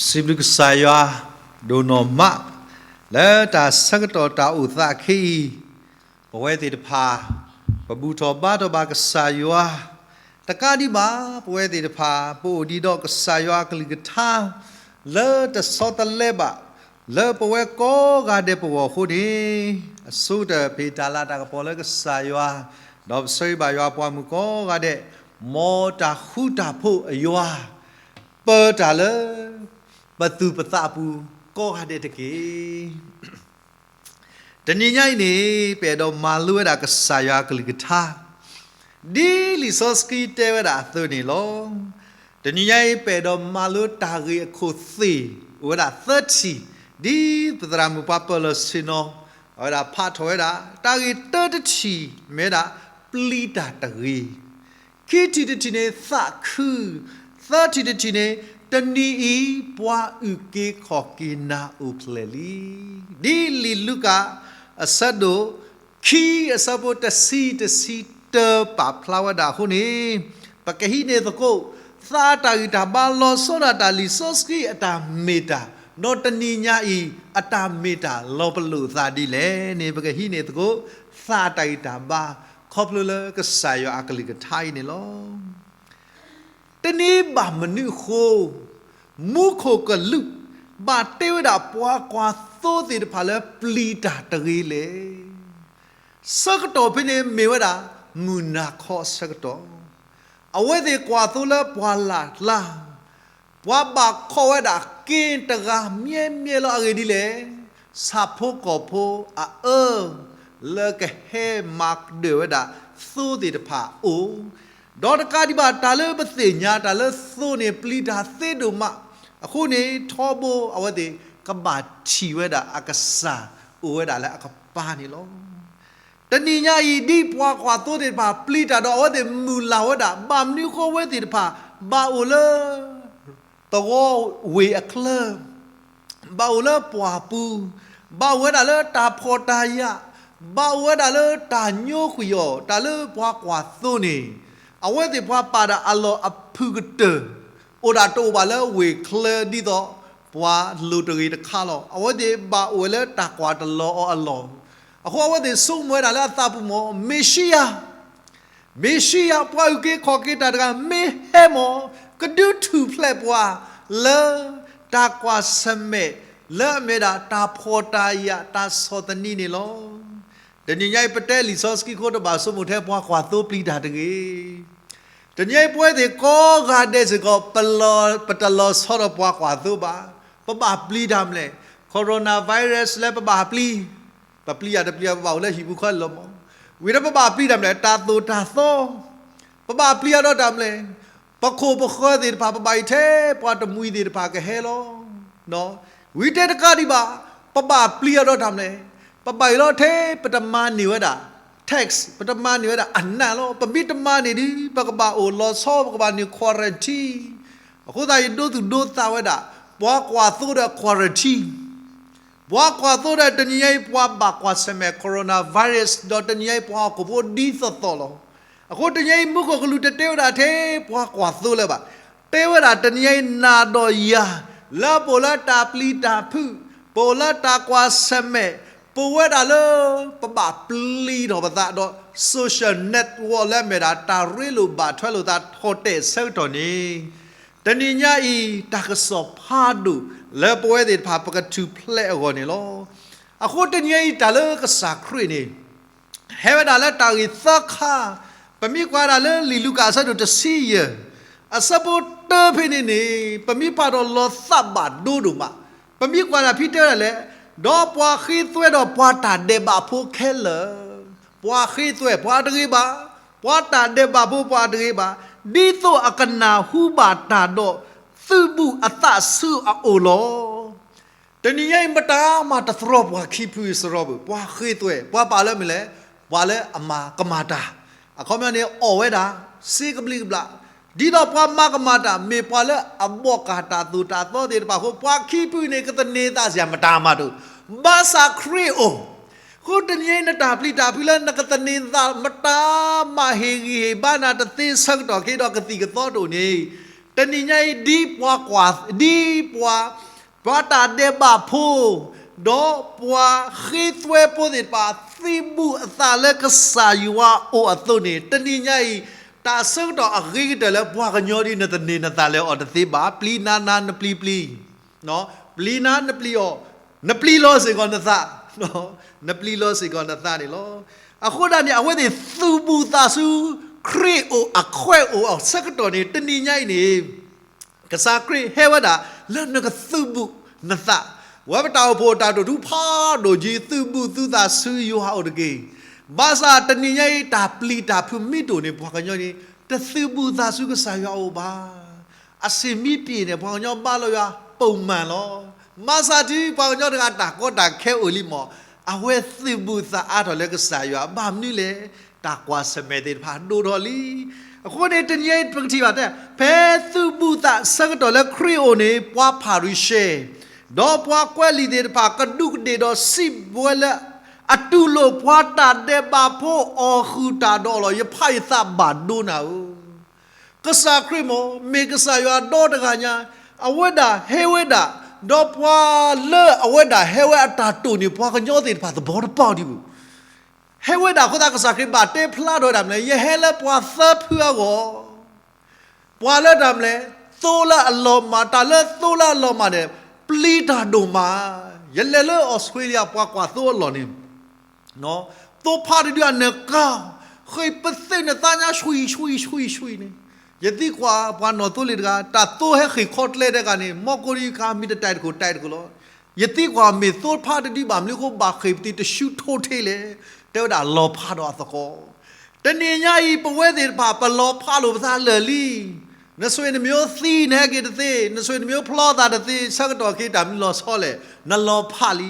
စံးဘျုးကစၢ်ယွၤဒိၣ်နီၢ်မး လၢတၢ်ဆၢကတီၢ်တၢ်အိၣ်သးခဲအံၤ, ပဝဲသ့ၣ်တဖၣ် ပဘူၣ်ထီၣ်ဘါထီၣ်ဘၣ်ကစၢ်ယွၤ, တကးဒံးဘၣ် ပဝဲသ့ၣ်တဖၣ် ပအိၣ်ဒံးဒီးကစၢ်ယွၤအကလုၢ်ကထါ လၢတဆီတလဲဘၣ် လၢပဝဲကိးဂၤဒဲးပဂီၢ်အဃိန့ၣ်, အဆိကတၢၢ် ပဟ့ၣ်တၢ်လၤတၢ်ကပီၤလၢကစၢ်ယွၤ, ဒီးပဆၢဂ့ၤဘၣ်ယွၤအပှၤမုၣ်ကိးဂၤဒဲး, မ်တၢ်ဃူတၢ်ဖိးအယွၤ ပၢတၢ်လၢ ပသူၣ်ပသးအပူၤကိးဂၤဒဲးတက့ၢ်. တနံၤညါအံၤန့ၣ် ပအဲၣ်ဒိးမၤလိဝဲဒၣ်ကစၢ်ယွၤအကလုၢ်ကထါ ဒ်လံာ်စီဆှံတဲဝဲဒၣ်အသိးန့ၣ်လီၤ. တနံၤညါအံၤ ပအဲၣ်ဒိးမၤလိတၢ်ဂ့ၢ်အခိၣ်သ့ၣ် အိၣ်ဝဲဒၣ်သၢထံၣ်, ဒ်ပသရၣ်မုၣ်ပှၤပၢၢ်လီၢ်ဆ့ၣ်နီၤ အဝဲဒၣ်ဖးထီၣ်ဝဲဒၣ် တၢ်ဂ့ၢ်တၢတထံၣ်မ့ၢ်ဝဲဒၣ် ပျံၤတၢ်တဂ့ၤ, ခံထံၣ်တထံၣ်န့ၣ် သးခု, သၢထံၣ်တထံၣ်န့ၣ် တနံၤအံၤ ပှၤအုၣ်က့ၤခီၣ်က့ၤနၤအိၣ်ဖျဲၣ်လံ. ဒ်လံာ်လူၤကၣ် အဆၢဒိၣ်ခံ အဆၢဖိတဆံ တဆံတၢ ပာ်ဖျါဝဲဒၣ်အဃိန့ၣ်, ပကဟံးန့ၢ်သကိး သးအတၢ်ဂံၢ်တၢ်ဘါ လီၤဆီဒၣ်တၢ်လံာ်စီဆှံအတၢ်မ့ၢ်တၢ်, ဒီးတနံၤညါအံၤ အတၢ်မ့ၢ်တၢ်လီၤပလိာ်အသးဒ်လဲၣ်န့ၣ် ပကဟံးန့ၢ်သကိး သးအတၢ်ဂံၢ်တၢ်ဘါ ခီဖျိလၢကစၢ်ယွၤအကလုၢ်ကထါအံၤန့ၣ်လီၤ. တနံၤဘၣ်မနုၤအဃိ မူခိၣ်ကလူး ဘၣ်တဲဝဲဒၣ်ပှၤကွၢ်သိသ့ၣ်တဖၣ်လၢပျံၤတၢ်တဂ့ၤလဲၣ်. ဆၢကတီၢ်ဖဲန့ၣ်မ့ၢ်ဝဲဒၣ် မုၢ်နၤခီအဆၢကတီၢ်, အဝဲသ့ၣ်ကွၢ်သိလၢပှၢ်လၢ်ကျါ ပှၤဘၣ်ခီၣ်ဝဲဒၣ်က့တဂၤ မ့ၢ်မ့ၢ်လီၤ. အဂ့ၢ်ဒ်လဲၣ်, ဆၣ်ဖိကီၢ်ဖိအအၢ လၢကဟဲမၤကဒၢၣ်ဝဲဒၣ်သိသ့ၣ်တဖၣ်အအိၣ်, ဒီးတကးဒံးဘၣ် တၢ်လၢပသ့ၣ်ညါ တၢ်လၢသိန့ၣ် ပျံၤတၢ်သ့ဒိၣ်မး, အဃိန့ၣ် ထီဘိအဝဲသ့ၣ်ကဘၣ်ထံၣ်ဝဲဒၣ်အကစၢ် အိၣ်ဝဲဒၣ်လၢအကပၤန့ၣ်လီၤ. တနံၤညါအံၤ ဒ်ပှၤကွၢ်သိသ့ၣ်တဖၣ် ပျံၤတၢ်ဒီး အဝဲသ့ၣ်မုၢ်လၢ်ဝဲဒၣ် ဘၣ်မနုၤအဃိ အဝဲသ့ၣ်တဖၣ် ဘၣ်အိၣ်လၢ သဝီဝ့ၢ်အချၢ, ဘၣ်အိၣ်လၢပှၢ်ပူၤ, ဘၣ်အိၣ်ဝဲဒၣ်လၢတၢ်ဖှီၣ်တၢ်ယာ်, ဘၣ်အိၣ်ဝဲဒၣ်လၢတၢ်ညိကွံာ်အီၤ, တၢ်လၢပှၤကွၢ်သိန့ၣ်, အဝဲသ့ၣ်ပှၤပာ်ဒၣ်အလီၢ်အဖုၣ်ကတၢၢ်, အိၣ်ဒၣ်တအိၣ်ဘၣ်လၢဝ့ၢ်ချၢဒ်သိး ပှၤလိၤတဂ့ၤတခါလီၤ. အဝဲသ့ၣ်ဘၣ်အိၣ်ဝဲလၢတၢ်ကွၢ်တလီၤအီၤအလီၢ်, အဃိအဝဲသ့ၣ်ဆိကမိၣ်ဝဲဒၣ်လၢအသးပူၤမ့ၢ် မ့ၤၡံယၤ မ့ၤၡံယၤ ပှၤအုၣ်က့ၤခီၣ်က့ၤတၢ်တဂၤ မ့ၢ်ဟဲမ့ၢ် ကဒုးထူၣ်ဖျဲးပှၤလၢ တၢ်ကွၢ်ဆၢၣ်မဲာ် လၢအမ့ၢ်ဒၣ်တၢ်ဖှီၣ်တၢ်ယာ် တၢ်ဆီၣ်သနံးန့ၣ်လီၤ. တနံၤညါအံၤ ပတဲလံာ်စီဆှံအဃိ တဘၣ်ဆိကမိၣ်ထဲပှၤကွၢ်သိပျံၤတၢ်တဂ့ၤ. တနံၤအံၤ ပဝဲသ့ၣ်ကိးဂၤဒဲးစ့ၢ်ကီး ပတလီၤဆီဒီးပှၤကွၢ်သိဘၣ်. ပဘၣ်ပျံၤတၢ်မနုၤလဲၣ်, coronavirus လၢပဘၣ်ပျံၤ ပပျံၤယၤတပျံၤယၤ ပဘၣ်အိၣ်လၢဟံၣ်ပူၤခီလီၤမး. ဝံၤဒီးပဘၣ်ပျံၤတၢ်မနုၤလဲၣ်, တၢ်သိၣ်တၢ်သီ, ပဘၣ်ပျံၤအီၤဒီးတၢ်မနုၤလဲၣ်, ပခိၣ်ပဃၢၤသ့ၣ်တဖၣ် ပဘၣ်အံၤထဲပှၤတမှံၤသ့ၣ်တဖၣ်ကဟဲလီၤ. ဝံၤတဲတကးဒံးဘၣ်, ပဘၣ်ပျံၤအီၤဒီးတၢ်မနုၤလဲၣ်, ပဘၣ်အံၤလီၤထဲပတမၤန့ၢ်ဝဲဒၣ် tax, ပတမၤန့ၢ်ဝဲဒၣ်အနးလီၤ. ပမ့ၢ်တမၤန့ၢ်ဒီး ပကဘၣ်အိၣ်လီၤဆီ ပကဘၣ်န့ၢ် quarantine. အဃိသတး ယဒိသူၣ်ဒိသးဝဲဒၣ် ပှၤကွၢ်သိဒီး quarantine ပှၤကွၢ်သိဒီး တနံၤညါအံၤ ပှၤဘၣ်ကွၢ်ဆၢၣ်မဲာ် coronavirus ဒီးတနံၤညါအံၤ ပှၤဟီၣ်ခိၣ်ဖိဒ်သိးသိးလီၤ. အဃိတနံၤအံၤ မူခိၣ်ကလူးတတဲဝဲဒၣ်ထဲပှၤကွၢ်သိလၢၤဘၣ်. တဲဝဲဒၣ်တနံၤညါအံၤ နၤဒီးယၤ လၢပအိၣ်လၢတၢ်ပျံၤတၢ်ဖုး, ပအိၣ်လၢတၢ်ကွၢ်ဆၢၣ်မဲာ်, ပဝဲဒၣ်လၢ ပဘၣ်ပျံၤထီၣ်ပသးဒီး social network လၢအမ့ၢ်ဒၣ်တၢ်ရ့လိာ်ဘၣ်ထွဲလိာ်သးထီၣ်တဲာ်ဆၢကတီၢ်န့ၣ် တနံၤညါအံၤ တၢ်ကစီၣ်ဖးဒိၣ်လၢပဝဲသ့ၣ်တဖၣ် ပကထူၣ်ဖျဲးအဂီၢ်န့ၣ်လီၤ. အဃိတနံၤညါအံၤ တၢ်လၢကစၢ်ခရံာ်န့ၣ် ဟဲဝဲဒၣ်လၢတၢ်ဂ့ၢ်သၢခါ, ပမ့ၢ်ကွၢ်ဒၣ်လၢလံာ်လူၤကၣ်အဆၢဒိၣ်တဆံယဲၢ်, အဆၢဖိတၢဖဲန့ၣ်န့ၣ် ပမ့ၢ်ဖးဒီးလီၤသးဘၣ်ဒိဒိၣ်မး, ပမ့ၢ်ကွၢ်ဒၣ်ဖဲတဲဝဲဒၣ်လဲၣ်, ဒီးပှၤဃ့သွဲဒီးပှၤတၢ်ဒဲးဘးဖိခဲလၢာ်, ပှၤဃ့သွဲ ပှၤတဂ့ၤဘၣ်, ပှၤတၢ်ဒဲးဘးဖိပှၤတဂ့ၤဘၣ်, ဒ်သိးအကနၢ်ဟူဘၣ်တၢ်ဒီး သုးဘူးအသးဆူအအိၣ်လီၤ. တနံၤညါအံၤ မတၤမးတသြီပှၤခံဖုစရီပူၤ, ပှၤဃ့သွဲ, ပှၤပာ်လၢမနုၤလဲၣ်, ပှၤလၢအမၤကမၣ်တၢ်, အခီပညီန့ၣ် အီၣ်ဝဲဒၣ် စ့ကဘျံးကဘျၣ်, ဒ်သိးပှၤမၤကမၣ်တၢ် မ့ၢ်ပှၤလၢအဘီၣ်ကၢ်တၢ်သိၣ်တၢ်သီသ့ၣ်တဖၣ်အဃိ ပှၤခံဖုန့ၣ် ကသန့ၤသးစၢ်မတၤမးတအိၣ်, ဘၣ်ဆၣ်ခရံာ်အိၣ်. အဃိတနံၤအံၤ နတၢ်ပျံၤတၢ်ဖုးလၢနကသန့ၤသး မတၤမးဟ့ၣ်ဂံၢ်ဟ့ၣ်ဘါနၤတသ့ဆၢကတီၢ်ခဲအံၤဒီး ကသံၣ်ကသီတအိၣ်န့ၣ်, တနံၤညါအံၤ ဒ်ပှၤကွၢ်, ဒ်ပှၤ, ပှၤတၢ်ဒဲးဘးဖိ, ဒီးပှၤဃ့သွဲဖိသ့ၣ်တဖၣ် သုးဘူးအသးလၢကစၢ်ယွၤအအိၣ်အသိးန့ၣ်, တနံၤညါအံၤ တၢ်ဆၢကတီၢ်အဂ့ၤကတၢၢ်လၢပှၤကညီဒ်နသန့ၤနသးလၢအီၤတသ့ဘၣ်. ပျံၤနၤနၤနပျံၤပျံၤ, ပျံၤနၤနပျံၤအီၤ, နပျံၤလီၤစ့ၢ်ကီးနသး, နပျံၤလီၤစ့ၢ်ကီးနသးန့ၣ်လီၤ. အဃိဒၣ်န့ၣ် အဝဲသ့ၣ်သုးဘူးသးဆူ ခရံာ်အိၣ်အခွဲးအိၣ်အဆၢကတီၢ်န့ၣ် တနံၤညါအံၤန့ၣ် ကစၢ်ခရံာ်ဟဲဝဲဒၣ်လၢနကသုးဘူးနသး, ဝဲပတၢ်အိၣ်ဖှိၣ်တၢ်တိာ်ထူဖးဒိၣ်က့ၤ သုးဘူးသုသးဆူယွၤအအိၣ်တက့ၢ်. ဘၣ်ဆၣ်တနံၤညါအံၤ တၢ်ပျံၤတၢ်ဖုးမ့ၢ်တအိၣ်န့ၣ် ပှၤကညီန့ၣ် တသုးဘူးသးဆူကစၢ်ယွၤအအိၣ်ဘၣ်. အဆ့ၣ်မ့ၢ်ပျံၤန့ၣ် ပှၤကညီဘါလီၤယွၤ ပိာ်မၢ်လီၤ. မၤစၢ်တုၤ ပှၤကညီတဂၤတၢ်ကီတၢ်ခဲအိၣ်လံမး, အဝဲသုးဘူးသးအါထီၣ်လၢကစၢ်ယွၤ ဘၣ်မနုၤလဲၣ်, တၢ်ကွၢ်ဆၢၣ်မဲာ်သ့ၣ်တဖၣ်ဒိၣ်ထီၣ်လံ. အဃိန့ၣ် တနံၤအံၤပကထံၣ်ဘၣ်တဲ ဖဲသုးဘူးသးဆၢကတီၢ်လၢခရံာ်အိၣ်န့ၣ် ပှၤဖၤရံၤၡဲ ဒီးပှၤကွဲးလံာ်သ့ၣ်တဖၣ် ကဒူးကဒ့ၣ်ဒီးစံးဝဲလၢ အတူၢ်လိာ်ပှၤတၢ်ဒဲးဘးဖိအီၣ်ဃုာ်တၢ်ဒီးအီၤလီၤ. ယဖးယသးဘၣ်ဒိနၤဧၢ. ကစၢ်ခရံာ်မ့ၢ် မ့ၢ်ကစၢ်ယွၤဒီတဂၤညါ, အဝဲဒၣ်ဟဲဝဲဒၣ်, ဒီးပှၤလၢအဝဲဒၣ်ဟဲဝဲအတၢ်တိာ်န့ၣ် ပှၤကညီသ့ၣ်တဖၣ်သဘီတပီၢ်ဒံးဘၣ်. ဟဲဝဲဒၣ်အဃိသတး ကစၢ်ခရံာ်ဘၣ်တဲဖျါထီၣ်ဝဲဒၣ်မနုၤလဲၣ်, ယဟဲလၢပှၤသၢဖုအဂီၢ်, ပှၤလၢတၢ်မနုၤလဲၣ်, သိလၢအလီၤမၢ်, တၢ်လၢသိလၢအလီၤမၢ်န့ၣ် ပျံၤတၢ်ဒိၣ်မး. ယလဲၤလၢအီစထြ့လယါ ပှၤကွၢ်သိအလီၢ်န့ၣ် သိဖးတဒုအနၢၤကါ, ဃ့ၢ်ပသ့ၣ်နသးညါ ဆွံၣ် ဆွံၣ် ဆွံၣ် ဆွံၣ်န့ၣ်, ယသံကွၢ်ပှၤနီၢ်သိလ့ၣ်တဂၤ တၢ်သိဟဲဃ့ၢ်ခီကျဲတဂၤန့ၣ် မီၢ်ကိးဒံခါ မ့ၢ်တတၢ်တခိၣ်တၢ်တခိၣ်လီၤ. ယသံကွၢ်မ့ၢ်သိဖးတဒုဘၣ်မနုၤအဃိ ဘၣ်ဃ့ၢ်ပသ့ၣ်တဆူထိၣ်ထ့လဲၣ်, တဲဝဲဒၣ်လီၤဖးဒီးအသကိး. တနံၤညါအံၤ ပဝဲသ့ၣ်တဖၣ် ပလီၤဖးလိာ်ပသးလၢာ်လံ. နဆွေနမျိုးသံ နဟဲက့ၤတသ့, နဆွေနမျိုးဖျီသးတသ့, ဆၢကတီၢ်ခဲအံၤတၢ်မနုၤလီၤဆီလဲၣ်, နလီၤဖးလံ.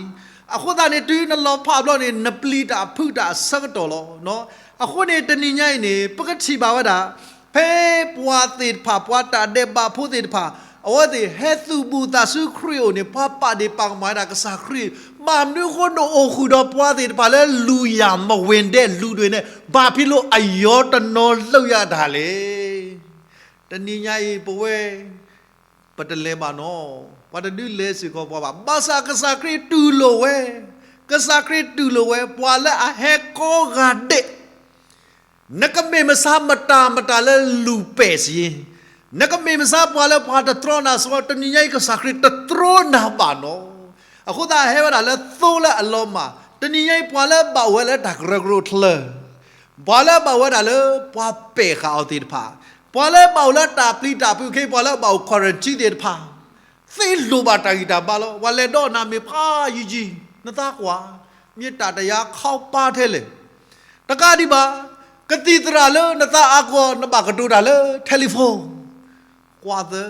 အဃိသတးန့ၣ် တုၤနလီၤဖးဘျီန့ၣ် နပျံၤတၢ်ဖုးတၢ်အဆၢကတီၢ်လီၤ. အဃိန့ၣ် တနံၤညါအံၤန့ၣ် ပကထံၣ်ဘၣ်ဝဲဒၣ် ဖဲပှၤသ့ၣ်တဖၣ် ပှၤတၢ်ဒဲးဘးဖိသ့ၣ်တဖၣ် အဝဲသ့ၣ်ဟဲသုးဘူးသးဆူခရံာ်အိၣ်န့ၣ် ပှၤပာ်ဒ့ၣ်ပာ်ကမၣ်ဝဲဒၣ်ကစၢ်ခရံာ်, ဘၣ်မနုၤအဃိနအိၣ်ဃုာ်ဒီးပှၤသ့ၣ်တဖၣ်လၢ လူၤယၤမဝ့ၤဒဲး လူၤဒွဲၣ်န့ၣ် ဘၣ်ဖဲလိာ်အယီတနီၤလၢယၤတၢ်လဲၣ်. တနံၤညါအံၤ ပဝဲ ပတလဲၤဘၣ်နီၤ, ပှၤတဒုလဲၤစ့ၢ်ကီးပှၤဘၣ်. ဘၣ်ဆၣ်ကစၢ်ခရံာ်တူၢ်လိာ်ဝဲ, ကစၢ်ခရံာ်တူၢ်လိာ်ဝဲ ပှၤလၢအဟဲကိးဂၤဒဲး, နကမ့ၢ်မဆါမတၤမတၤလၢလူၤပဲာ်စ့ၢ်, နကမ့ၢ်မဆါပှၤလၢပှၤတတြီနၤစ့ၢ်ကီး, တနံၤညါအံၤ ကစၢ်ခရံာ်တတြီနၤဘၣ်နီၤ. အဃိသတးဟဲဝဲဒၣ်လၢသိလၢအလီၤမၢ်, တနံၤညါအံၤ ပှၤလၢဘၣ်အိၣ်ဝဲလၢတၢ်ကရၢကရိချၢ, ပှၤလၢဘၣ်အိၣ်ဝဲဒၣ်လၢပှၤပဲာ်ဃာ်အီၤသ့ၣ်တဖၣ်, ပှၤလၢဘၣ်အိၣ်လၢတၢ်ပျံၤတၢ်ဖုးခဲအံၤ ပှၤလၢဘၣ်အိၣ် quarantine သ့ၣ်တဖၣ် သ့လိၣ်ဘၣ်တၢ်ဂံၢ်တၢ်ဘါလီၤ. ပှၤလဲၤဒီးနၤမ့ၢ်ဖးယံာ်ယံာ်, နသးကွၢ်, မ့ၢ်တၢ်တယါခီပၤထဲလဲၣ်. တကးဒံးဘၣ်, ကသံၣ်သရၣ်လၢနသးအါကီး နဘၣ်ကတိၤတၢ်လၢ telephone, ကွၢ်သၢ,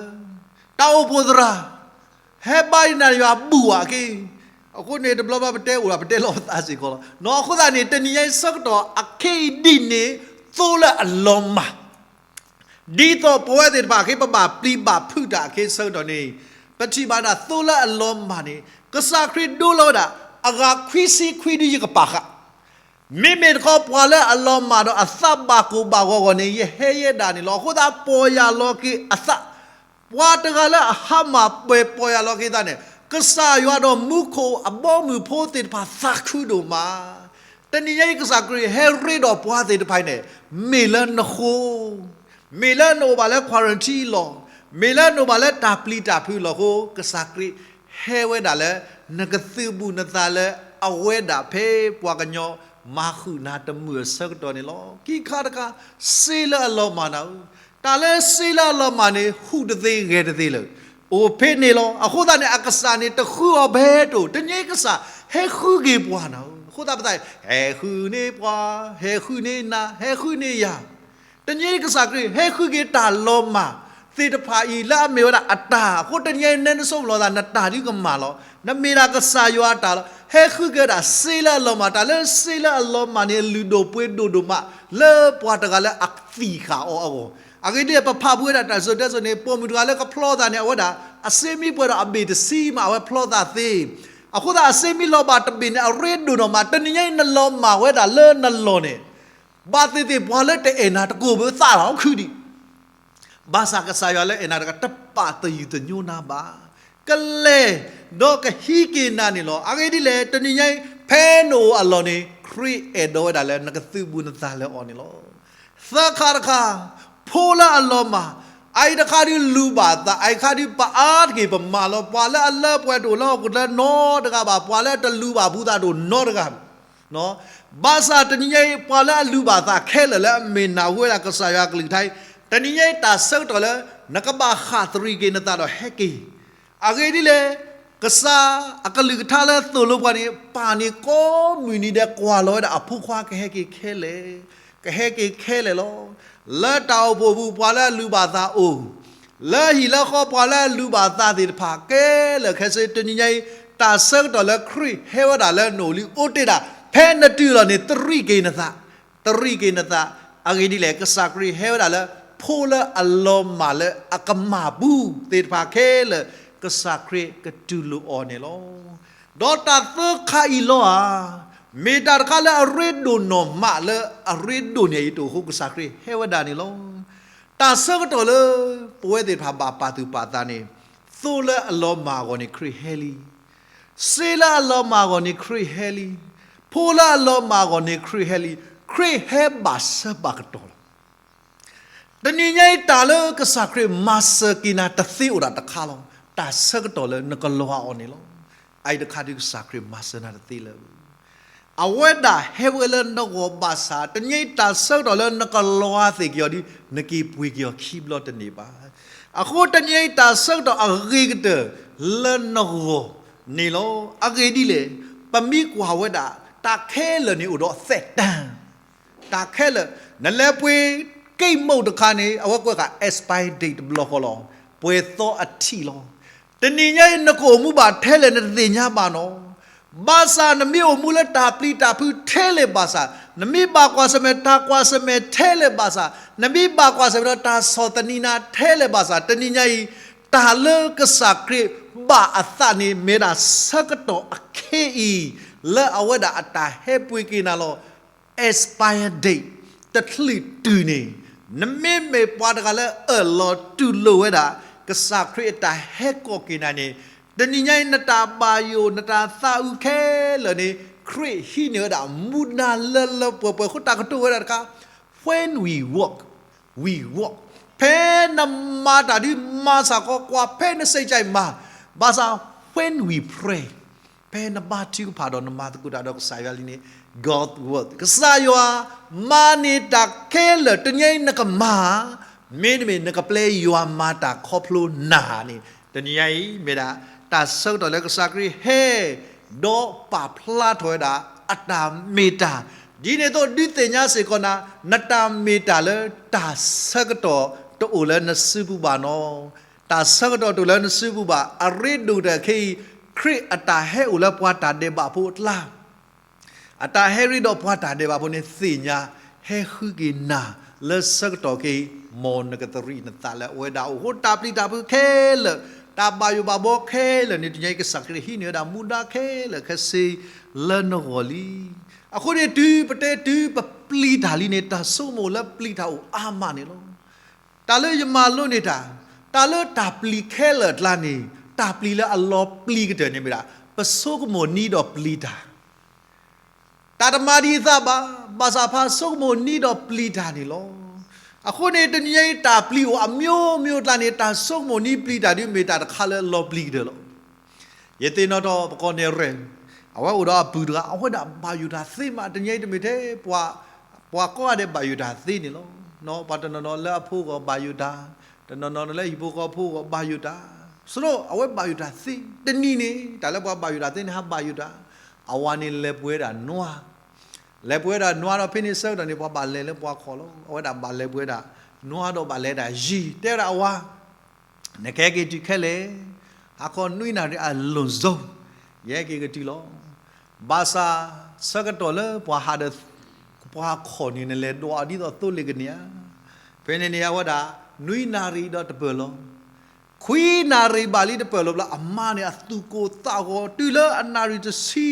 တၢ်အိၣ်ဖှိၣ်သရၣ် ဟဲဘါယနၢ်ယွၤဘူၣ်ဝဲက့ၤ, အဃိန့ၣ် တဘျီဘျီပတဲအိၣ်ဒီး ပတဲလီၤပသးစ့ၢ်ကီးလီၤ. အဃိသတးန့ၣ် တနံၤညါအံၤဆၢကတီၢ်အခဲအံၤဒ်န့ၣ် သိလၢအလီၤမၢ် ဒ်သိးပဝဲသ့ၣ်တဖၣ် ခဲအံၤပဘၣ်ပျံၤဘၣ်ဖုးတၢ်အခဲအံၤဆၢကတီၢ်န့ၣ်, ပထံၣ်ဘၣ်ဒၣ်သိလၢအလီၤမၢ်န့ၣ် ကစၢ်ခရံာ်ဒိလီၤဝဲဒၣ် အဂၤခွံဆံခွံဒုယကပာ်ဃာ်, မ့မ့ၢ်တခီပှၤလၢအလီၤမၢ်ဒီးအသးဘၣ်ကိၢ်ဘၣ်ဂီၤအဂီၢ်န့ၣ် ယဟဲယဲဒၣ်န့ၣ်လီၤ. အဃိသတးပီၢ်ယၢ်လီၤက့ၤအသး, ပှၤတဂၤလၢအဟါမၢ်ပှဲၤပီၢ်ယၢ်လီၤက့ၤအသးန့ၣ် ကစၢ်ယွၤဒီးမူခိၣ်အဘီအမုၢ်ဖိသ့ၣ်တဖၣ်သးခုဒိၣ်မး တနံၤညါအံၤ ကစၢ်ခရံာ်ဟဲရ့ဒီးပှၤသ့ၣ်တဖၣ်အံၤန့ၣ် မ့ၢ်လၢနဃိ, မ့ၢ်လၢနအိၣ်ဘၣ်လၢ quarantine လီၤ, မ့ၢ်လၢနအိၣ်ဘၣ်လၢတၢ်ပျံၤတၢ်ဖုးလီၤအဃိ ကစၢ်ခရံာ်ဟဲဝဲဒၣ်လၢ နကသုးဘူးနသးလၢအဝဲဒၣ်ဖဲပှၤကညီမၤဃုာ်နၤတမုာ်အဆၢကတီၢ်န့ၣ်လီၤ. ခံခါတခါ, စ့လၢအလီၤမၢ်နၤဧၢ, တၢ်လၢစ့လၢအလီၤမၢ်န့ၣ် ဟူးတသ့ဂဲၤတသ့လၢၤ, အိၣ်ဖဲန့ၣ်လီၤ. အဃိသတးန့ၣ် အကစၢ်န့ၣ်တဃုအီၤဖဲတအိၣ်, တနံၤအံၤကစၢ်ဟဲဃုက့ၤပှၤနၤဧၢ, အဃိသတးပသး ဟဲဃုန့ၢ်ပှၤ, ဟဲဃုန့ၢ်နၤ, ဟဲဃုန့ၢ်ယၤ တနံၤအံၤကစၢ်ခရံာ် ဟဲဃုက့ၤတၢ်လီၤမၢ်သ့ၣ်တဖၣ်အံၤ လၢအမ့ၢ်ဝဲဒၣ်အတၢ်အဃိ တနံၤအံၤ နဲနဆိကမိၣ်လီၤသး နတၢ်ဒုကမၣ်လီၤ. နမ့ၢ်ဒၣ်ကစၢ်ယွၤအတၢ်လီၤ. ဟဲဃုက့ၤဝဲဒၣ်စ့လၢအလီၤမၢ်, တၢ်လၢစ့လၢအလီၤမၢ်န့ၣ် လုၢ်ဒိၣ်ပှ့ၤဒိၣ်ဒိၣ်မး လၢပှၤတဂၤလၢအသံၣ်ဃာ်အီၤအဂီၢ်. အဂ့ၢ်ဒ်လဲၣ် ပဖးဖူဝဲဒၣ်တၢ်စံၣ်စိၤတဲစိၤန့ၣ် ပိာ်မုၣ်တဂၤလၢကဖျီသးန့ၣ် အဝဲဒၣ် အစ့မ့ၢ်ပှဲၤဒီးအဘ့ၣ်တဆံမး အဝဲဖျီသးသ့. အဃိသတးအစ့မ့ၢ်လီၤဘၣ်တဘ့ၣ်န့ၣ် အရ့ဒိၣ်နီၢ်မး. တနံၤညါအံၤ နလီၤမၢ်ဝဲဒၣ်လၢနလီၢ်န့ၣ် ဘၣ်သ့ၣ်သ့ၣ်ပှၤလၢတအဲၣ်နၤတကိးဘၣ်သးလီၤခုဒံး. ဘၣ်ဆၣ်ကစၢ်ယွၤလၢအဲၣ်နၤတဂၤ တပာ်သယုၢ်သညိနၤဘၣ်. ကလဲၤဒီးကဟံးက့ၤနၤန့ၣ်လီၤ. အဂ့ၢ်ဒ်လဲၣ်, တနံၤညါအံၤ ဖဲနအိၣ်အလီၢ်န့ၣ် ခရံာ်အဲၣ်ဒိးဝဲဒၣ်လၢနကသုးဘူးနသးလၢအီၤန့ၣ်လီၤ. သၢခါတခါ, ဖိလၢအလီၤမၢ်, အအံၤတခါဒုးလူၤဘၣ်သး, အအံၤတခါဒုးပအါတက့ၢ်ပမၤလီၤ. ပှၤလၢအလၢပှဲၤတအိၣ်လၢဟီၣ်ခိၣ်ချၢနီတဂၤဘၣ်, ပှၤလၢအတလူၤဘၣ်ဘူးသးတအိၣ်နီတဂၤ ဘၣ်ဆၣ်တနံၤညါအံၤ ပှၤလၢအလူၤဘၣ်သးခဲလၢာ်လၢအမ့ၢ်နၢ်ဟူဝဲဒၣ်ကစၢ်ယွၤအကလုၢ်ကထါအံၤ, တနံၤညါအံၤတၢ်ဆၢကတီၢ်လၢ နကဘၣ်ဃၣ်သရံးက့ၤနသးဒီးဟဲက့ၤ. အဂ့ၢ်ဒ်လဲၣ်, ကစၢ်အကလုၢ်ကထါလၢသိၣ်လိပှၤန့ၣ် ပၢ်န့ၣ်ကိးမုၢ်နံၤဒဲး ကွၢ်လီၤဝဲဒၣ်အဖိခွါကဟဲက့ၤခဲလၢာ်, ကဟဲက့ၤခဲလၢာ်လီၤ. လၢတၢ်အိၣ်ဖှိၣ်ပူၤ ပှၤလၢအလူၤဘၣ်သးအိၣ်, လၢဟံၣ်လၢဃီပှၤလၢအလူၤဘၣ်သးသ့ၣ်တဖၣ် ကဲလၢာ်ခဲဆ့ တနံၤညါအံၤ တၢ်ဆၢကတီၢ်လၢခရံာ်ဟဲဝဲဒၣ်လၢနအိၣ်လံအိၣ်တ့ၢ်ဒၣ်, ဖဲနတုၤလီၤန့ၣ် သရံးက့ၤနသး, သရံးက့ၤနသး. အဂ့ၢ်ဒ်လဲၣ်, ကစၢ်ခရံာ်ဟဲဝဲဒၣ်လၢ ဖိလၢအလီၤမၢ်လၢအကမၢ်ပူၤသ့ၣ်တဖၣ်ခဲလၢာ် ကစၢ်ခရံာ်ကတူၢ်လိာ်အီၤန့ၣ်လီၤ. ဒီးတၢ်သၢခါအံၤလီၤဧါ, မ့ၢ်တၢ်တခါလၢအရ့ဒိၣ်နီၢ်မးလၢအရ့ဒိၣ်န့ၢ်အံၤတအိၣ်အဃိ ကစၢ်ခရံာ်ဟဲဝဲဒၣ်န့ၣ်လီၤ. တၢ်ဆၢကတီၢ်လၢ ပဝဲသ့ၣ်တဖၣ်ဘၣ်ပာ်သူၣ်ပာ်သးန့ၣ်, သိလၢအလီၤမၢ်အဂီၢ်န့ၣ် ခရံာ်ဟဲလံ. စ့လၢအလီၤမၢ်အဂီၢ်န့ၣ် ခရံာ်ဟဲလံ. ဖိလၢအလီၤမၢ်အဂီၢ်န့ၣ် ခရံာ်ဟဲလံ. ခရံာ်ဟဲဘၣ်ဆၢဘၣ်ကတီၢ်လီၤ. တနံၤညါအံၤ တၢ်လၢကစၢ်ခရံာ်မၤစၢၤက့ၤနၤတသ့အိၣ်ဒၣ်တခါလီၤ. တၢ်ဆၢကတီၢ်လၢနကလီၤအီၤန့ၣ်လီၤ. အအံၤတခါဒုးကစၢ်ခရံာ်မၤစၢၤနၤတသ့လၢၤ. အဝဲဒၣ်ဟဲဝဲလၢနဂီၢ်ဘၣ်ဆၣ် တနံၤညါအံၤတၢ်ဆၢကတီၢ်လၢနကလီၤသ့ၣ်က့ၤအီၤဒီး နက့ၤပှ့ၤက့ၤအီၤခံဘျီတန့ၢ်ဘၣ်. အဃိတနံၤညါအံၤ တၢ်ဆၢကတီၢ်အဂ့ၤကတၢၢ်လၢနဂီၢ်န့ၣ်လီၤ. အဂ့ၢ်ဒ်လဲၣ်, ပမ့ၢ်ကွၢ်ဝဲဒၣ် တၢ်ခဲလၢာ်န့ၣ်အိၣ်ဒီးသက်တမ်း တၢ်ခဲလၢာ်, နလဲၤပှ့ၤကိတ်မုန့်တခါန့ၣ် အဝဲကွဲးဃာ် expiry date တဘျီဃီလီၤ. ပှဲၤသီအထံးလီၤ. တနံၤညါအံၤ နကအိၣ်မူဘၣ်ထဲလဲၣ် နတသ့ၣ်ညါဘၣ်နီၤ. ဘၣ်ဆၣ်နမ့ၢ်အိၣ်မူလၢတၢ်ပျံၤတၢ်ဖုးထဲလဲၣ် ဘၣ်ဆၣ်, နမ့ၢ်ဘၣ်ကွၢ်ဆၢၣ်မဲာ်တၢ်ကွၢ်ဆၢၣ်မဲာ်ထဲလဲၣ် ဘၣ်ဆၣ်, နမ့ၢ်ဘၣ်ကွၢ်ဆၢၣ်မဲာ်ဒီးတၢ်ဆီၣ်သနံးနၤထဲလဲၣ် ဘၣ်ဆၣ်, တနံၤညါအံၤ တၢ်လၢကစၢ်ခရံာ်ဘၣ်အသးန့ၣ် မ့ၢ်ဒၣ်ဆၢကတီၢ်အခ့အံၤ လၢအဝဲဒၣ်အတၢ်ဟဲပှ့ၤက့ၤနၤလီၤ. expiry date တချုးတုၤန့ၣ်, နမ့မ့ၢ်ပှၤတဂၤလၢအၢၣ်လီၤတူၢ်လိာ်ဝဲဒၣ် ကစၢ်ခရံာ်အတၢ်ဟဲကိးက့ၤနၤန့ၣ်, တနံၤညါအံၤ နတၢ်ဘၣ်ယိၣ် နတၢ်သးအုးခဲလၢာ်န့ၣ် ခရံာ်ဟံးန့ၢ်ဝဲဒၣ်မူဒါလၢလၢပှဲၤပှဲၤအဃိ တၢ်ကတိၤဝဲဒၣ်တခါ, when we work, we work, ဖဲနမၤတၢ်ဒုးမၤစ့ၢ်ကီး ကွၢ်ဖဲနစံးကါအံၤမၤ, ဘၣ်ဆၣ် when we pray, ဖဲနဘါထုကဖၣ်ဒီးနမၤသကိးတၢ်ဒီးကစၢ်ယွၤလံန့ၣ်, God work, ကစၢ်ယွၤမၤန့ၢ်တၢ်ခဲလၢာ် တနံၤညါအံၤနကမၤ, မ့တမ့ၢ်နကပျဲယွၤမၤတၢ်ခီဖျိနၤန့ၣ်, တနံၤညါအံၤမ့ၢ်ဒၣ် တၢ်ဆၢကတီၢ်လၢကစၢ်ခရံာ်ဟဲ ဒီးပာ်ဖျါထီၣ်ဝဲဒၣ်အတၢ်မ့ၢ်တၢ်, ဒ်န့ၣ်အသိးဒုးသ့ၣ်ညါစ့ၢ်ကီးနၤ, နတၢ်မ့ၢ်တၢ်လၢတၢ်ဆၢကတီၢ်တအိၣ်လၢနစုပူၤဘၣ်နီၤ. တၢ်ဆၢကတီၢ်တအိၣ်လၢနစုပူၤဘၣ်. အရ့ဒိၣ်တၢ်ခဲအံၤ, ခရံာ်အတၢ်ဟဲအိၣ်လၢပှၤတၢ်ဒဲးဘးဖိအကျါ, အတၢ်ဟဲရ့ဒီးပှၤတၢ်ဒဲးဘးဖိန့ၣ်သ့ၣ်ညါ, ဟဲဃုက့ၤနၤလၢဆၢကတီၢ်ခဲအံၤ, မ်နကသရံးနသးလၢအဝဲဒၣ်အအိၣ်အဃိ တၢ်ပျံၤတၢ်ဖုးခဲလၢာ်, တၢ်ဘၣ်ယိၣ်ဘၣ်ဘှီခဲလၢာ်န့ၣ် တနံၤညါအံၤကစၢ်ခရံာ်ဟံးန့ၢ်ဝဲဒၣ်မူဒါခဲလၢာ်ခဲဆ့လၢနဂီၢ်လံ. အဃိန့ၣ် တုၤပတဲတုၤပပျံၤတၢ်လံန့ၣ် တၢ်ဆိကမိၣ်လၢပျံၤတၢ်အိၣ်အါမးန့ၣ်လီၤ. တၢ်လၢယမၤလိန့ၢ်တၢ်, တၢ်လၢတၢ်ပျံၤခဲလၢာ်အကျါန့ၣ်, တၢ်ပျံၤလၢအလီၤပျံၤကတၢၢ်န့ၣ်မ့ၢ်ဒၣ် ပဆိကမိၣ်နံၤဒီးပျံၤတၢ်, တၢ်တမၤဒံးအသးဘၣ်, ဘၣ်ဆၣ်ပဆိကမိၣ်နံၤဒီးပျံၤတၢ်န့ၣ်လီၤ. အဃိန့ၣ် တနံၤညါအံၤ တၢ်ပျံၤအိၣ်အမျိုးမျိုးအကျါန့ၣ် တၢ်ဆိကမိၣ်နံၤပျံၤတၢ်ဒုးမ့ၢ်တၢ်တခါလၢအလီၤပျံၤကတၢၢ်လီၤ. ယသ့ၣ်နီၣ်ထီၣ်ပကီၢ်နဲၣ်ရဲၣ်, အဝဲအိၣ်ဒီးအပုၢ်တဂၤ အဝဲဒၣ်ဘၣ်ယိၣ်တၢ်သ့မး, တနံၤညါအံၤတမ့ၢ်ထဲ ပှၤကိးဂၤဒဲးဘၣ်ယိၣ်တၢ်သ့န့ၣ်လီၤ. ပှၤတနီၤနီၤလၢအဖိဂီၢ်ဘၣ်ယိၣ်တၢ်, တနီၤနီၤလၢဟံၣ်ဖိဃီဖိဂီၢ်ဘၣ်ယိၣ်တၢ်, ဆိအဝဲဘၣ်ယိၣ်တၢ်သ့, တနံၤန့ၣ် တၢ်လၢပှၤဘၣ်ယိၣ်တၢ်သ့န့ၣ် ဟးဘၣ်ယိၣ်တၢ်, အဝၤန့ၣ်လဲၤပှ့ၤဝဲဒၣ်နွါ လဲၤပှ့ၤဝဲဒၣ်နွါဒီးဖဲန့ၣ်ဆၢကတီၢ်န့ၣ် ပှၤဘၣ်လဲၤလၢပှၤခီၣ်လီၤ. အဝဲဒၣ်ဘၣ်လဲၤပှ့ၤဝဲဒၣ်ယံၤ, တဲဝဲဒၣ်အဝၤ, နကဟဲက့ၤတုၤခဲလၢာ်, ဟါခီနွံနၣ်ရံၣ်အလွန်ဆုံး, ယဟဲက့ၤကတုၤလီၤ. ဘၣ်ဆၣ်ဆၢကတီၢ်လၢပှၤဟးဒီး ပှၤခီၣ်န့ၣ် နလဲၤဒွးအီၤဒ်သိးသိလ့ၣ်ကန့ၢ်ဧါ. ဖဲန့ၣ်န့ၣ် အဝဲဒၣ် နွံနၣ်ရံၣ်ဒီးတပၢၢ်လီၤ. ခွံနၣ်ရံၣ်ဘၣ်လံတပၢၢ်လီၤဘျီ အမါန့ၣ် အသူၣ်ကိၢ်သးဂီၤ တုၤလၢအနၣ်ရံၣ်တဆံ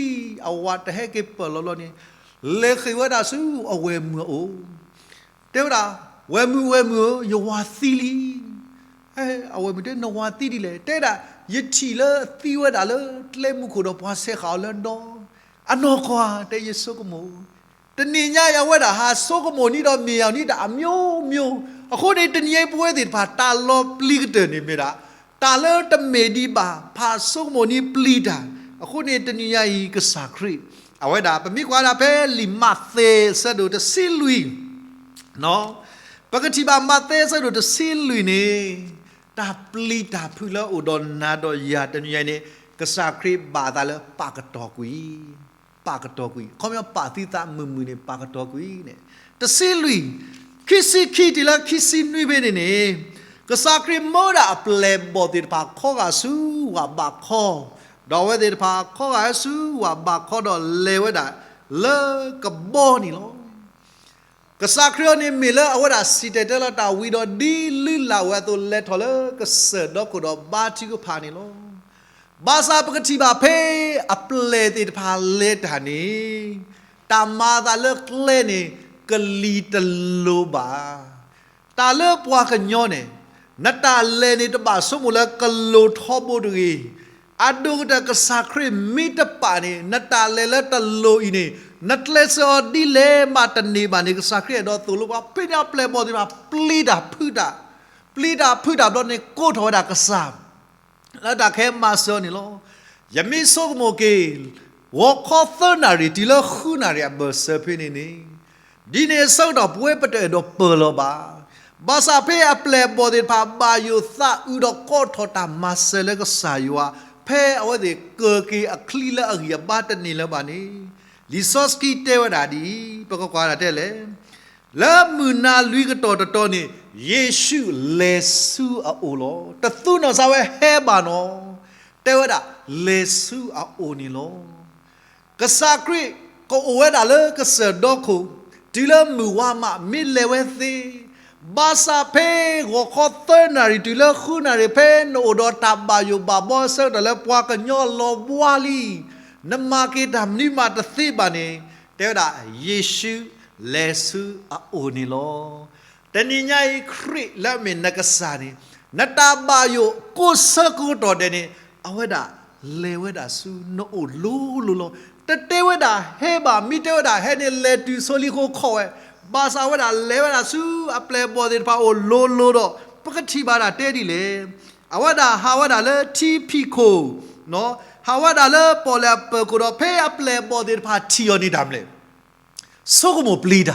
အဝၤတဟဲက့ၤပၢၢ်လီၤဘျီန့ၣ် လဲၤဃ့ၢ်ဝဲဒၣ်ဆူအဝဲၢ်မုၣ်အအိၣ်, တဲဝဲဒၣ်, ဝဲၢ်မုၣ် ဝဲၢ်မုၣ်ဧၢ, ယဝၤသံလံ. အဝဲမ့ၢ်တဲနဝၤသံဒ်လဲၣ်, တဲဒၣ် ယထံၣ်လၢသံဝဲဒၣ်လၢကျဲမုၢ်ခိၣ်ဒီးပှၤဆဲးဃာ်အီၤလၢဒီ, အနီၢ်ကီၢ်ဧါ တဲယဆိကမိၣ်, တနံၤညါအံၤ အဝဲဒၣ်ဟးဆိကမိၣ်န့ၢ်ဒီးမ့ၢ်အီၤန့ၣ်တၢ်အမျိုးမျိုး, အဃိန့ၣ် တနံၤညါအံၤပဝဲသ့ၣ်တဖၣ် တၢ်လီၤပျံၤကတၢၢ်န့ၣ်မ့ၢ်ဒၣ် တၢ်လၢတမ့ၢ်ဒံးဘၣ် ဖးဆိကမိၣ်န့ၢ်ပျံၤတၢ်, အဃိန့ၣ်တနံၤညါအံၤကစၢ်ခရံာ် အဝဲဒၣ် ပမ့ၢ်ကွၢ်ဒၣ်ဖဲလံာ်မးသဲအဆၢဒိၣ်တဆံလွံၢ် ပကထံၣ်ဘၣ်မးသဲအဆၢဒိၣ်တဆံလွံၢ်န့ၣ်, တၢ်ပျံၤတၢ်ဖုးလၢအအိၣ်ဒီးနၤဒီးယၤတနံၤညါအံၤန့ၣ်, ကစၢ်ခရံာ်ဘၣ်အသးလၢပာ်ကတီၤကွံာ်, ပာ်ကတီၤကွံာ်, ခီပညီပာ်သုသးမုာ်မုာ်န့ၣ် ပာ်ကတီၤကွံာ်န့ၣ်, တဆံလွံၢ်, ခံဆံခံတုၤလၢခံဆံနွံဖဲန့ၣ်န့ၣ်, ကစၢ်ခရံာ်မၢဒၣ်အပျဲၢ်အဘီၣ်သ့ၣ်တဖၣ်ခီဂာ်ဆူဝၤဘးခီ, ဒီးအဝဲသ့ၣ်တဖၣ်ခီဂာ်ဆူဝၤဘးခီဒီးလဲၤဝဲဒၣ်လၢကဘီန့ၣ်လီၤ. ကစၢ်ခရံာ်အံၤန့ၣ်မ့ၢ်လၢအဝဲဒၣ်စံၣ်တဲၤတဲလီၤတၢ်ဝံၤဒီး ဒ်လုၢ်လၢ်ဝဲအသိးလဲၤထီၣ်လၢကစၢၢ်ဒီခိၣ်ဒီးဘါထုကဖၣ်န့ၣ်လီၤ. ဘၣ်ဆၣ်ပကထံၣ်ဘၣ်ဖဲအပျဲၢ်သ့ၣ်တဖၣ်လဲၤတၢ်န့ၣ်, တၢ်မၤအသးလၢကျဲန့ၣ် ကလံၤတလိၤဘၣ်. တၢ်လၢပှၤကညီန့ၣ်, နတၢ်လဲၤန့ၣ်တဘၣ်ဆိကမိၣ်လၢကလိၤထီဘိတဂ့ၤ. အဒိၣ်ကတၢၢ်ကစၢ်ခရံာ်မ့ၢ်တပာ်န့ၣ် နတၢ်လဲၤလၢတလိၤအံၤန့ၣ် နကျဲးစၢးအီၤဒ်လဲၣ်မးတန့ၢ်ဘၣ်န့ၣ် ကစၢ်ခရံာ်အဲၣ်ဒိးသိၣ်လိပှၤ ဖဲန့ၣ်အပျဲၢ်အဘီၣ်သ့ၣ်တဖၣ် ပျံၤတၢ်ဖုးတၢ်, ပျံၤတၢ်ဖုးတၢ်ဘျီန့ၣ် ကိးထီၣ်ဝဲဒၣ်ကစၢ် လၢတၢ်ကဟဲမၤစၢၤအီၤန့ၣ်လီၤ. ယမ့ၢ်ဆိကမိၣ်က့ၤ ဂီၤခီသၢနၣ်ရံၣ်တုၤလၢဃုနၣ်ရံၣ်အဘၢၣ်စၢၤဖဲန့ၣ်န့ၣ်, ဒ်န့ၣ်အဆၢကတီၢ်ပဝဲပတအဲၣ်ဒိးပၢၢ်လီၤဘၣ်. ဘၣ်ဆၣ်ဖဲအပျဲၢ်အဘီၣ်သ့ၣ်တဖၣ်ဘၣ်ယိၣ်သးအုးဒီးကိးထီၣ်တၢ်မၤစၢၤလၢကစၢ်ယွၤ, ဖဲအဝဲသ့ၣ်ကၢၤက့ၤအချံလၢအဂံၢ်အဘါတန့ၢ်လၢၤဘၣ်န့ၣ်, လံာ်စီဆှံတဲဝဲဒၣ်ဒ်အံၤ, ပကကွၢ်ဒၣ်တဲလဲၣ် လၢမုၢ်နၤလွံၢ်ကတီၢ်တတီၤန့ၣ် ယ့ၣ်ၡူးလဲၤဆူအအိၣ်လီၤ. တသူနီၢ်စါဝဲဟဲဘၣ်နီၤ, တဲဝဲဒၣ် လဲၤဆူအအိၣ်န့ၣ်လီၤ. ကစၢ်ခရံာ်ကအိၣ်ဝဲဒၣ်လၢကစၢၢ်ဒီခိၣ် တုၤလၢမုၢ်ဝါမး မ့ၢ်လဲၤဝဲသ့, ဘၣ်ဆၣ်ဖဲဂီၤခီသၢနၣ်ရံၣ်တုၤလၢဃုနၣ်ရံၣ် ဖဲနအိၣ်ဒီးတၢ်ဘၣ်ယိၣ်ဘၣ်ဘီအဆၢကတီၢ်လၢပှၤကညီလီၤဘှါလံ, နမၤက့ၤတၢ်မနုၤမးတသ့ဘၣ်န့ၣ်, တဲဝဲဒၣ် ယ့ၣ်ၡူးလဲၤဆူအအိၣ်န့ၣ်လီၤ. တနံၤညါအံၤခရံာ်လၢအမ့ၢ်နကစၢ်န့ၣ်, နတၢ်ဘၣ်ယိၣ်ကိးဆၢကိးကတီၢ်ဒဲးန့ၣ်, အဝဲဒၣ်လဲၤဝဲဒၣ်ဆူနအိၣ်လိၤလိၤလီၤ. တတဲဝဲဒၣ်ဟဲဘၣ်, မ့ၢ်တဲဝဲဒၣ်ဟဲန့ၣ် လဲၤတုၤဆိလံအဃိခိးဝဲ, ဘၣ်ဆၣ်အဝဲဒၣ်လဲၤဝဲဒၣ်ဆူအပျဲၢ်အဘီၣ်သ့ၣ်တဖၣ်အအိၣ်လိၤလိၤဒီး ပကထံၣ်ဘၣ်ဒၣ်တဲဒ်လဲၣ်. အဝဲဒၣ်ဟးဝဲဒၣ်လၢထံဖံးခိၣ်, ဟးဝဲဒၣ်လၢပီၣ်လဲၣ်အပၢၤခိၣ်ဒီး ဖဲအပျဲၢ်အဘီၣ်သ့ၣ်တဖၣ်ထံၣ်အီၤန့ၣ်တၢ်မနုၤလဲၣ်, ဆိကမိၣ်ပျံၤ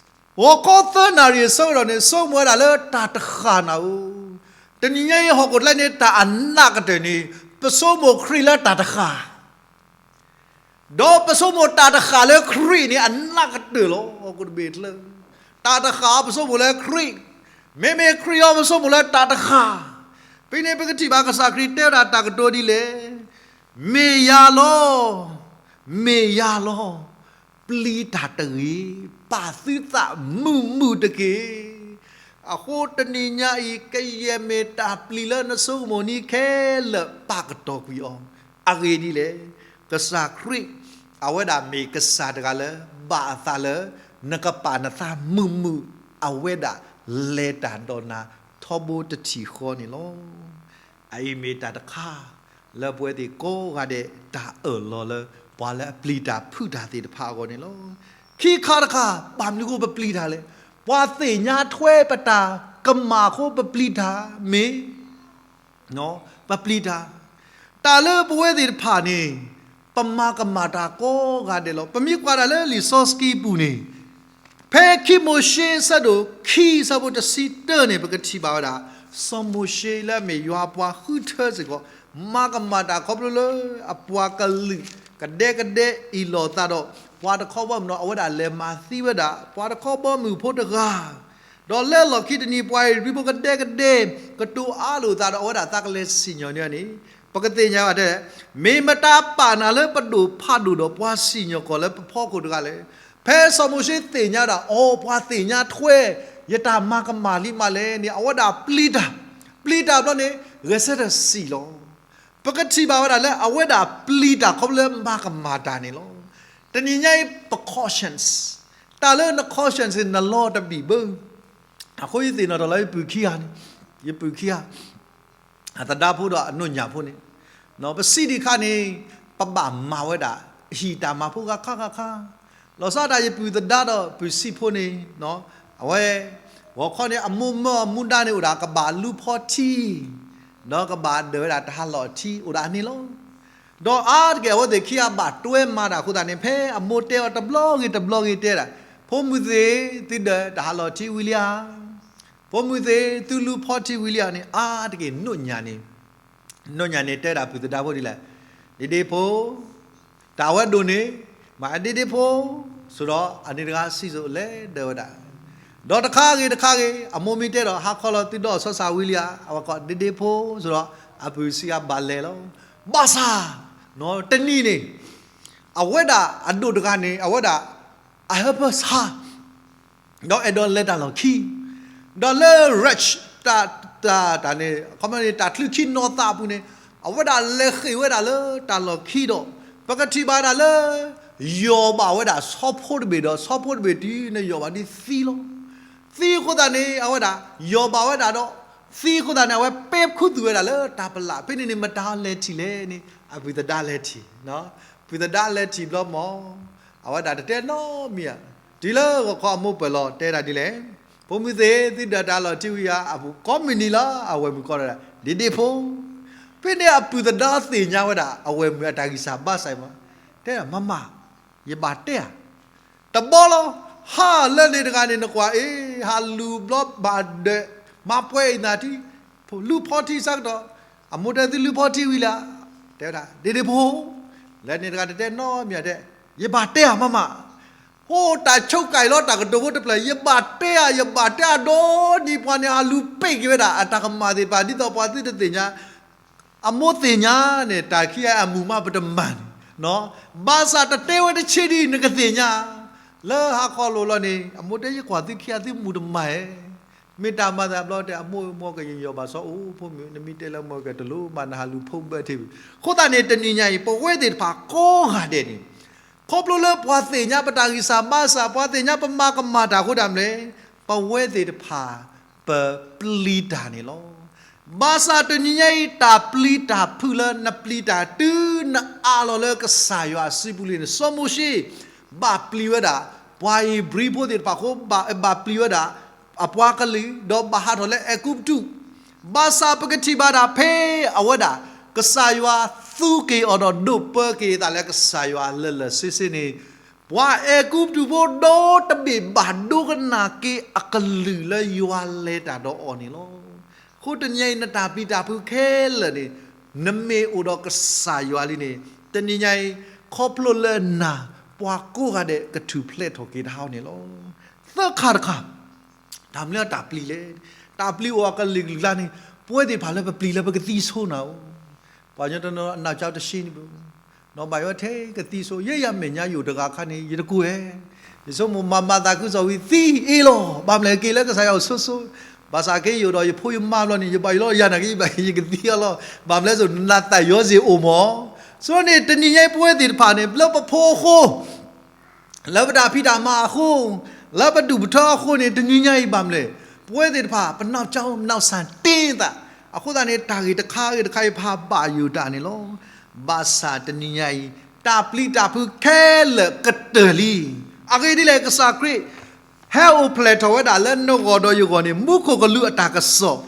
တၢ် ဂီၤခီသၢနၣ်ရံၣ်အဆၢကတီၢ်န့ၣ် ဆိကမိၣ်ဝဲဒၣ်လၢတၢ်တဃၣ်နၤဧိၤ, တနံၤညါအံၤဟီၣ်ခိၣ်ချၢန့ၣ် တၢ်အနးကတၢၢ်န့ၣ် ပဆိကမိၣ်ခရံာ်လၢတၢ်တဃၣ်, ဒီးပဆိကမိၣ်တၢ်တဃၣ်လၢခရံာ်န့ၣ် အနးကတၢၢ်လီၤ. ဟီၣ်ခိၣ်တဘ့ၣ်ချၢ တၢ်တဃၣ်အီၤပဆိကမိၣ်လၢခရံာ်, မ့မ့ၢ်ခရံာ်အီၤပဆိကမိၣ်လၢတၢ်တဃၣ်. ဖဲန့ၣ်ပကထံၣ်ဘၣ်ကစၢ်ခရံာ်တဲဝဲဒၣ်တၢ်ကတိၤဒ်လဲၣ်, မ့ၢ်ယၤလီၤ, မ့ၢ်ယၤလီၤ, ပျံၤတၢ်တဂ့ၤ, ပာ်သုသးမုာ်မုာ်တက့ၢ်. အဃိတနံၤညါအံၤ ကယဲၢ်မ့ၢ်တၢ်ပျံၤလၢနဆိကမိၣ်န့ၣ်ခဲလၢာ် ပာ်ကတီၤကွံာ်အီၤ. အဂ့ၢ်ဒ်လဲၣ်, ကစၢ်ခရံာ် အဝဲဒၣ်မ့ၢ်ကစၢ်တဂၤလၢ ဘၣ်အသးလၢ နကပာ်နသးမုာ်မုာ်, အဝဲဒၣ်လဲၤတၢ်ဒီးနၤထီဘိတထံၣ်ဃီန့ၣ်လီၤ. အအံၤမ့ၢ်တၢ်တခါ လၢပဝဲသ့ၣ်ကိးဂၤဒဲးတၢ်အၢၣ်လီၤလၢ ပှၤလၢအပျံၤတၢ်ဖုးတၢ်သ့ၣ်တဖၣ်အဂီၢ်န့ၣ်လီၤ. ခံခါတခါ ဘၣ်မနုၤအဃိပပျံၤတၢ်လဲၣ်. ပှၤသ့ၣ်ညါထွဲပတၢ်ကမၣ်အဃိပပျံၤတၢ်မ့ၢ် ပပျံၤတၢ်, တၢ်လၢပဝဲသ့ၣ်တဖၣ်န့ၣ် ပမၤကမၣ်တၢ်ကိးဂၤဒဲးလီၤ. ပမ့ၢ်ကွၢ်ဒၣ်လၢလံာ်စီဆှံပူၤန့ၣ် ဖဲခံမိၤၡ့အဆၢဒိၣ်ခံအဆၢဖိတဆံတၢန့ၣ် ပကထံၣ်ဘၣ်ဝဲဒၣ် စီၤမိၤၡ့လၢအမ့ၢ်ယွၤအပှၤဃုထၢစ့ၢ်ကီး မၤကမၣ်တၢ်ခီဖျိလၢအပှၤကလုာ်ကဒဲကဒဲအ့ၣ်လိာ်သးဒီး ပှၤတခီဘီမုၢ်ဒီး အဝဲဒၣ်လဲၤမၤသံဝဲဒၣ် ပှၤတခီဘီမုၢ်ဖိတဂၤ ဒီးလၢလီၢ်ခံတနံၤ ပှၤဧ့ၤဘြံၤဖိကဒဲကဒဲ ကတိၤအါလိာ်သးဒီး အဝဲဒၣ်သးကလဲၤစံၣ်ညီၣ်န့ၢ်န့ၣ် ပကသ့ၣ်ညါဘၣ်တဲ မ့ၢ်မတၤပာ်နၤလၢပဒိၣ်ဖးဒိၣ်ဒီးပှၤစံၣ်ညီၣ်ကွီၢ်လၢပဖီခိၣ်တဂၤလဲၣ်. ဖဲစီၤမိၤၡ့သ့ၣ်ညါဒၣ် အိ ပှၤသ့ၣ်ညါထွဲ ယတၢ်မၤကမၣ်လံမးလဲၣ်န့ၣ် အဝဲဒၣ်ပျံၤတၢ်, ပျံၤတၢ်ဘျီန့ၣ် ဂဲၤဆၢထၢၣ်စံၣ်လီၤ. ပကထံၣ်ဘၣ်ဝဲဒၣ်လၢ အဝဲဒၣ်ပျံၤတၢ်ခီဖျိလၢမၤကမၣ်တၢ်န့ၣ်လီၤ. တနံၤညါအံၤ ပ conscience တၢ်လၢန conscience နလီၤတဘံၣ်ဘၢ အဃိယသ့ၣ်နီၣ်ထီၣ်လၢပုၢ်ခံဂၤန့ၣ် ယပုၢ်ခံဂၤ အသဒါဖိဒီးအနိၣ်ညၣ်ဖိန့ၣ်, ပစံးဒံးခါန့ၣ် ပဘၣ်မၤဝဲဒၣ် ဟံၣ်တၢ်မၤဖိဂၤခါဂၤခါ, လီၤဆီဒၣ်တၢ်ယပုၢ်သဒါဒီးပုၢ်ဆံးဖိန့ၣ်, အဝဲ ဂီၤခီန့ၣ် အမိၢ်မၢအမူဒါန့ၣ်အိၣ်ဒၣ်ကဘၣ်လူဖီထံ, ဒီးကဘၣ်ဒၢးဝဲဒၣ်တၢ်ဟးလီၢ်ထံအိၣ်ဒၣ်န့ၣ်လီၤ. ဒီးအါတက့ၢ်အဝဲသ့ၣ်ခံဂၤဘၣ်တွဲမၤတၢ်အဃိသတးန့ၣ် ဖဲအမိၢ်တဲအီၤတဘျီဂ့ၤတဘျီဂ့ၤတဲဒၣ်, ဖိမုၣ်သ့ၣ် သုဒၢးတၢ်ဟးလီၢ်ထံဝံၤလံဧါ, ဖိမုၣ်သ့ၣ် သုလူဖီထံဝံၤလံဧါန့ၣ် အါတက့ၢ် နိၣ်ညၣ်န့ၣ်တဲဒၣ်ပုၢ်သဒါဖိဒ်လဲၣ်, ဒ့ဒ့ဖိ တၢ်ဝဲဒိၣ်န့ၣ် မၤဒ့ဒ့ဖိ, ဆိဒီးအန့ၣ်တဂၤစံၣ်စိၤလဲၤဒၢးဝဲဒၣ်, ဒီးတခါဂ့ၤတခါဂ့ၤ အမိၢ်မ့ၢ်တဲဒီး ဟါခီလီၤသုဒီးစီၤစၢ်ဝံၤလံဧါ, အဝဲကိးဒ့ဒ့ဖိ, ဆိဒီးအပုၢ်ဆံးဂၤဘၣ်လဲၤလီၤ. ဘၣ်ဆၣ် တနံၤန့ၣ် အဝဲဒၣ်အဒိၣ်တဂၤန့ၣ် အဝဲဒၣ် အဟၢဖၢဆါ ဒီးအဲၣ်ဒိးလဲၤတၢ်လီၢ်ခံ, ဒီးလၢ ranch တၢ် တၢ်န့ၣ် ခီမ့ၢ်န့ၣ် တၢ်ချုးခံနီၤသးအပူၤန့ၣ် အဝဲဒၣ်လဲၤဃ့ၢ်ဝဲဒၣ်လၢတၢ်လီၢ်ခံဒီး ပကထံၣ်ဘၣ်ဒၣ်လၢ ယီၢ်ဘၣ်ဝဲဒၣ်ဆီဖိတဘ့ၣ်ဒီး ဆီဖိတဘ့ၣ်တုၤန့ၣ်ယီၢ်ဘၣ်ဒ်သံလီၤ. သံအဃိသတးန့ၣ် အဝဲဒၣ် ယီၢ်ဘၣ်ဝဲဒၣ်ဒီး သံအဃိသတးန့ၣ် အဝဲပဲခူသူၣ်ဝဲဒၣ်လၢတၢ်ပလၣ် ဖဲန့ၣ်န့ၣ် မတၤလဲၤထံၣ်လဲၣ်န့ၣ် အပုၢ်သဒါလဲၤထံၣ်, ပုၢ်သဒါလဲၤထံၣ်ဘျီမး အဝဲဒၣ်တတဲနီတမံၤဧါ, တုၤလၢဂီၤခီအမိၢ်ပၢၢ်လီၤတဲဒၣ်ဒ်လဲၣ်, ဖိမုၣ်သ့ၣ် သုဒၢးတၢ်လီၢ်ထံဝံၤဧါ, အပူၤကိးမုၢ်နံၤလီၤ အဝဲၢ်မုၣ်ကိးဒၣ် ဒ့ဒ့ဖိ, ဖဲန့ၣ်အပုၢ်သဒါသ့ၣ်ညါဝဲဒၣ် အဝဲၢ်မုၣ်အတၢ်ဂံၢ်စၢ်ဘါစၢ်မး, တဲ မမ, ယဘၣ်တဲဧါ တဘီလီၤ, ဟါလၢန့ၣ်တဂၤန့ၣ် နကွၢ်အ့ၣ် ဟးလူၤဘျီဘၣ်ဒၢး မၤပှဲၤအံၤနၤထံ, လူၤဖီထံဆၢကတီၢ်, အမိၢ်တဲသုလူၤဖီထံဝံၤလၢ, တဲဝဲဒၣ် ဒ့ဒ့ဖိ, လၢန့ၣ်တဂၤတတဲနီတမံၤတဲ, ယဘၣ်တဲဧါမမ, ဟိတၢ်ဆိကမိၣ်လီၤတၢ်ကတိၤဖိတဖျၢၣ် ယဘၣ်တဲဧါ ယဘၣ်တဲဧါဒီး ဒ်ပှၤန့ၣ်ဟးလူၤပဲာ်က့ၤဝဲဒၣ် အတၢ်ကမၣ်သ့ၣ်တဖၣ် ဒ်သိးပှၤသုတသ့ၣ်ညါ အမိၢ်သ့ၣ်ညါန့ၣ် တၢ်ခံဂၤအမုာ်မးပတမၤန့ၣ်, ဘၣ်ဆၣ်တတဲဝဲတဆံးဒ်နကသ့ၣ်ညါ, လၢဟါခီလိာ်လီၤန့ၣ် အမိၢ်တဲယကွၢ်သုခံဂၤသုမုာ်တမၤဧါ, မ့ၢ်တၢ်မၤသးဘျီတဲ အမိၢ်မိၢ်ကယယီၤဘၣ်စီၤအိၣ် ဖိမုၣ် နမ့ၢ်တဲလၢမိၢ်ကတလိၣ်မး နဟးလူၤဖိဘၢထံဘၣ်, အဃိသတးန့ၣ် တနံၤညါအံၤ ပဝဲသ့ၣ်တဖၣ်ကိးဂၤဒဲးန့ၣ် ခီဖျိလၢပှၤသ့ၣ်ညါပတၢ်ဂံၢ်စၢ်ဘါစၢ် ပှၤသ့ၣ်ညါပမၤကမၣ်တၢ်အဃိဒၣ်မလဲၣ်, ပဝဲသ့ၣ်တဖၣ် ပပျံၤတၢ်န့ၣ်လီၤ. ဘၣ်ဆၣ်တနံၤညါအံၤ တၢ်ပျံၤတၢ်ဖုးလၢနပျံၤတၢ်တုၤနအးလီၤလၢကစၢ်ယွၤအစုပူၤလံန့ၣ် စီၤမိၤၡ့ ဘၣ်ပျံၤဝဲဒၣ် ပှၤဧ့ၤဘြံၤဖိသ့ၣ်တဖၣ်အဃိ ဘၣ်ပျံၤဝဲဒၣ် အပှၤကလုာ် ဒီးဘၣ်ဟးထီၣ်လၢအဲၤကူပတူး, ဘၣ်ဆၣ်ပကထံၣ်ဘၣ်ဒၣ်ဖဲအဝဲဒၣ် ကစၢ်ယွၤသူက့ၤအီၤဒီးဒိးပၢက့ၤအသးလၢကစၢ်ယွၤလၢလၢာ်ဆ့ဆ့န့ၣ် ပှၤအဲၤကူပတူးဖိဒီတဘ့ၣ်ဘၣ်ဒိကနၣ်က့ၤအကလုၢ်လၢယွၤလဲၤတၢ်ဒီးအီၤန့ၣ်လီၤ. အဃိတနံၤညါအံၤ နတၢ်ပျံၤတၢ်ဖုးခဲလၢာ်န့ၣ် နမ့ၢ်အိၣ်ဒီးကစၢ်ယွၤလံန့ၣ် တနံၤညါအံၤ ခီဖျိလၢနၤ ပှၤကိးဂၤဒဲးကထူၣ်ဖျဲးထီၣ်က့ၤတၢ်ဟီန့ၣ်လီၤ. သၢခါတခါ တၢ်မနုၤတၢ်ပျံၤလဲၣ်, တၢ်ပျံၤအိၣ်အကလုာ်ကလုာ်လၢ်န့ၣ် ပဝဲသ့ၣ်တဖၣ်လၢပပျံၤလၢပကသံဆိနၤဧိၤ, ပှၤကညီတနီၤ အနၢ်ကၠီတဆှံန့ၣ်ဘၣ်, နီၢ်ဘၣ်ယွၤထဲကသံဆိ ယဲယမဲာ်ညါယိာ်တဂၤခါန့ၣ် ယတကိၢ်ဧဲ, ယဆိကမိၣ်မၤမၤသးခုစီၤဝံၤသံအ့ၣ်လီၤ, ဘၣ်မလဲၣ်က့ၤလၢကစၢ်ယွၤအိၣ်ဆိဆိ, ဘၣ်ဆၣ်က့ၤယိာ်ဒီးယဖိယမါဘျီန့ၣ် ယဘၣ်ယလီယၤနာ်က့ၤ ယဘၣ်ယကသံအီၤလီၤ, ဘၣ်မလဲၣ်ဆိ နသးယီၤစ့ၢ်အိၣ်မး, ဆိန့ၣ် တနံၤညါအံၤပဝဲသ့ၣ်တဖၣ်န့ၣ် လၢပဖိအဃိ လၢပတၢ်ဖံးတၢ်မၤအဃိ, လၢပဒူၣ်ပထၢအဃိန့ၣ် တနံၤညါအံၤဘၣ်မလဲၣ်, ပဝဲသ့ၣ်တဖၣ် ပနီၢ်ကၠီနီၢ်ဆၣ်တ့သး, အဃိသတးန့ၣ် တၢ်ဂ့ၢ်တခါဂ့ၢ်တခါအံၤ ပဟးဘၣ်ယိၣ်တၢ်န့ၣ်လီၤ. ဘၣ်ဆၣ်တနံၤညါအံၤ တၢ်ပျံၤတၢ်ဖုးခဲလၢာ်ကတၢၢ်လံ. အဂ့ၢ်ဒ်လဲၣ် ကစၢ်ခရံာ် ဟဲအိၣ်ဖျဲၣ်ထီၣ်ဝဲဒၣ်လၢနဂီၢ်ဒီးယဂီၢ်န့ၣ် မူခိၣ်ကလူးအတၢ်ကစီၣ်,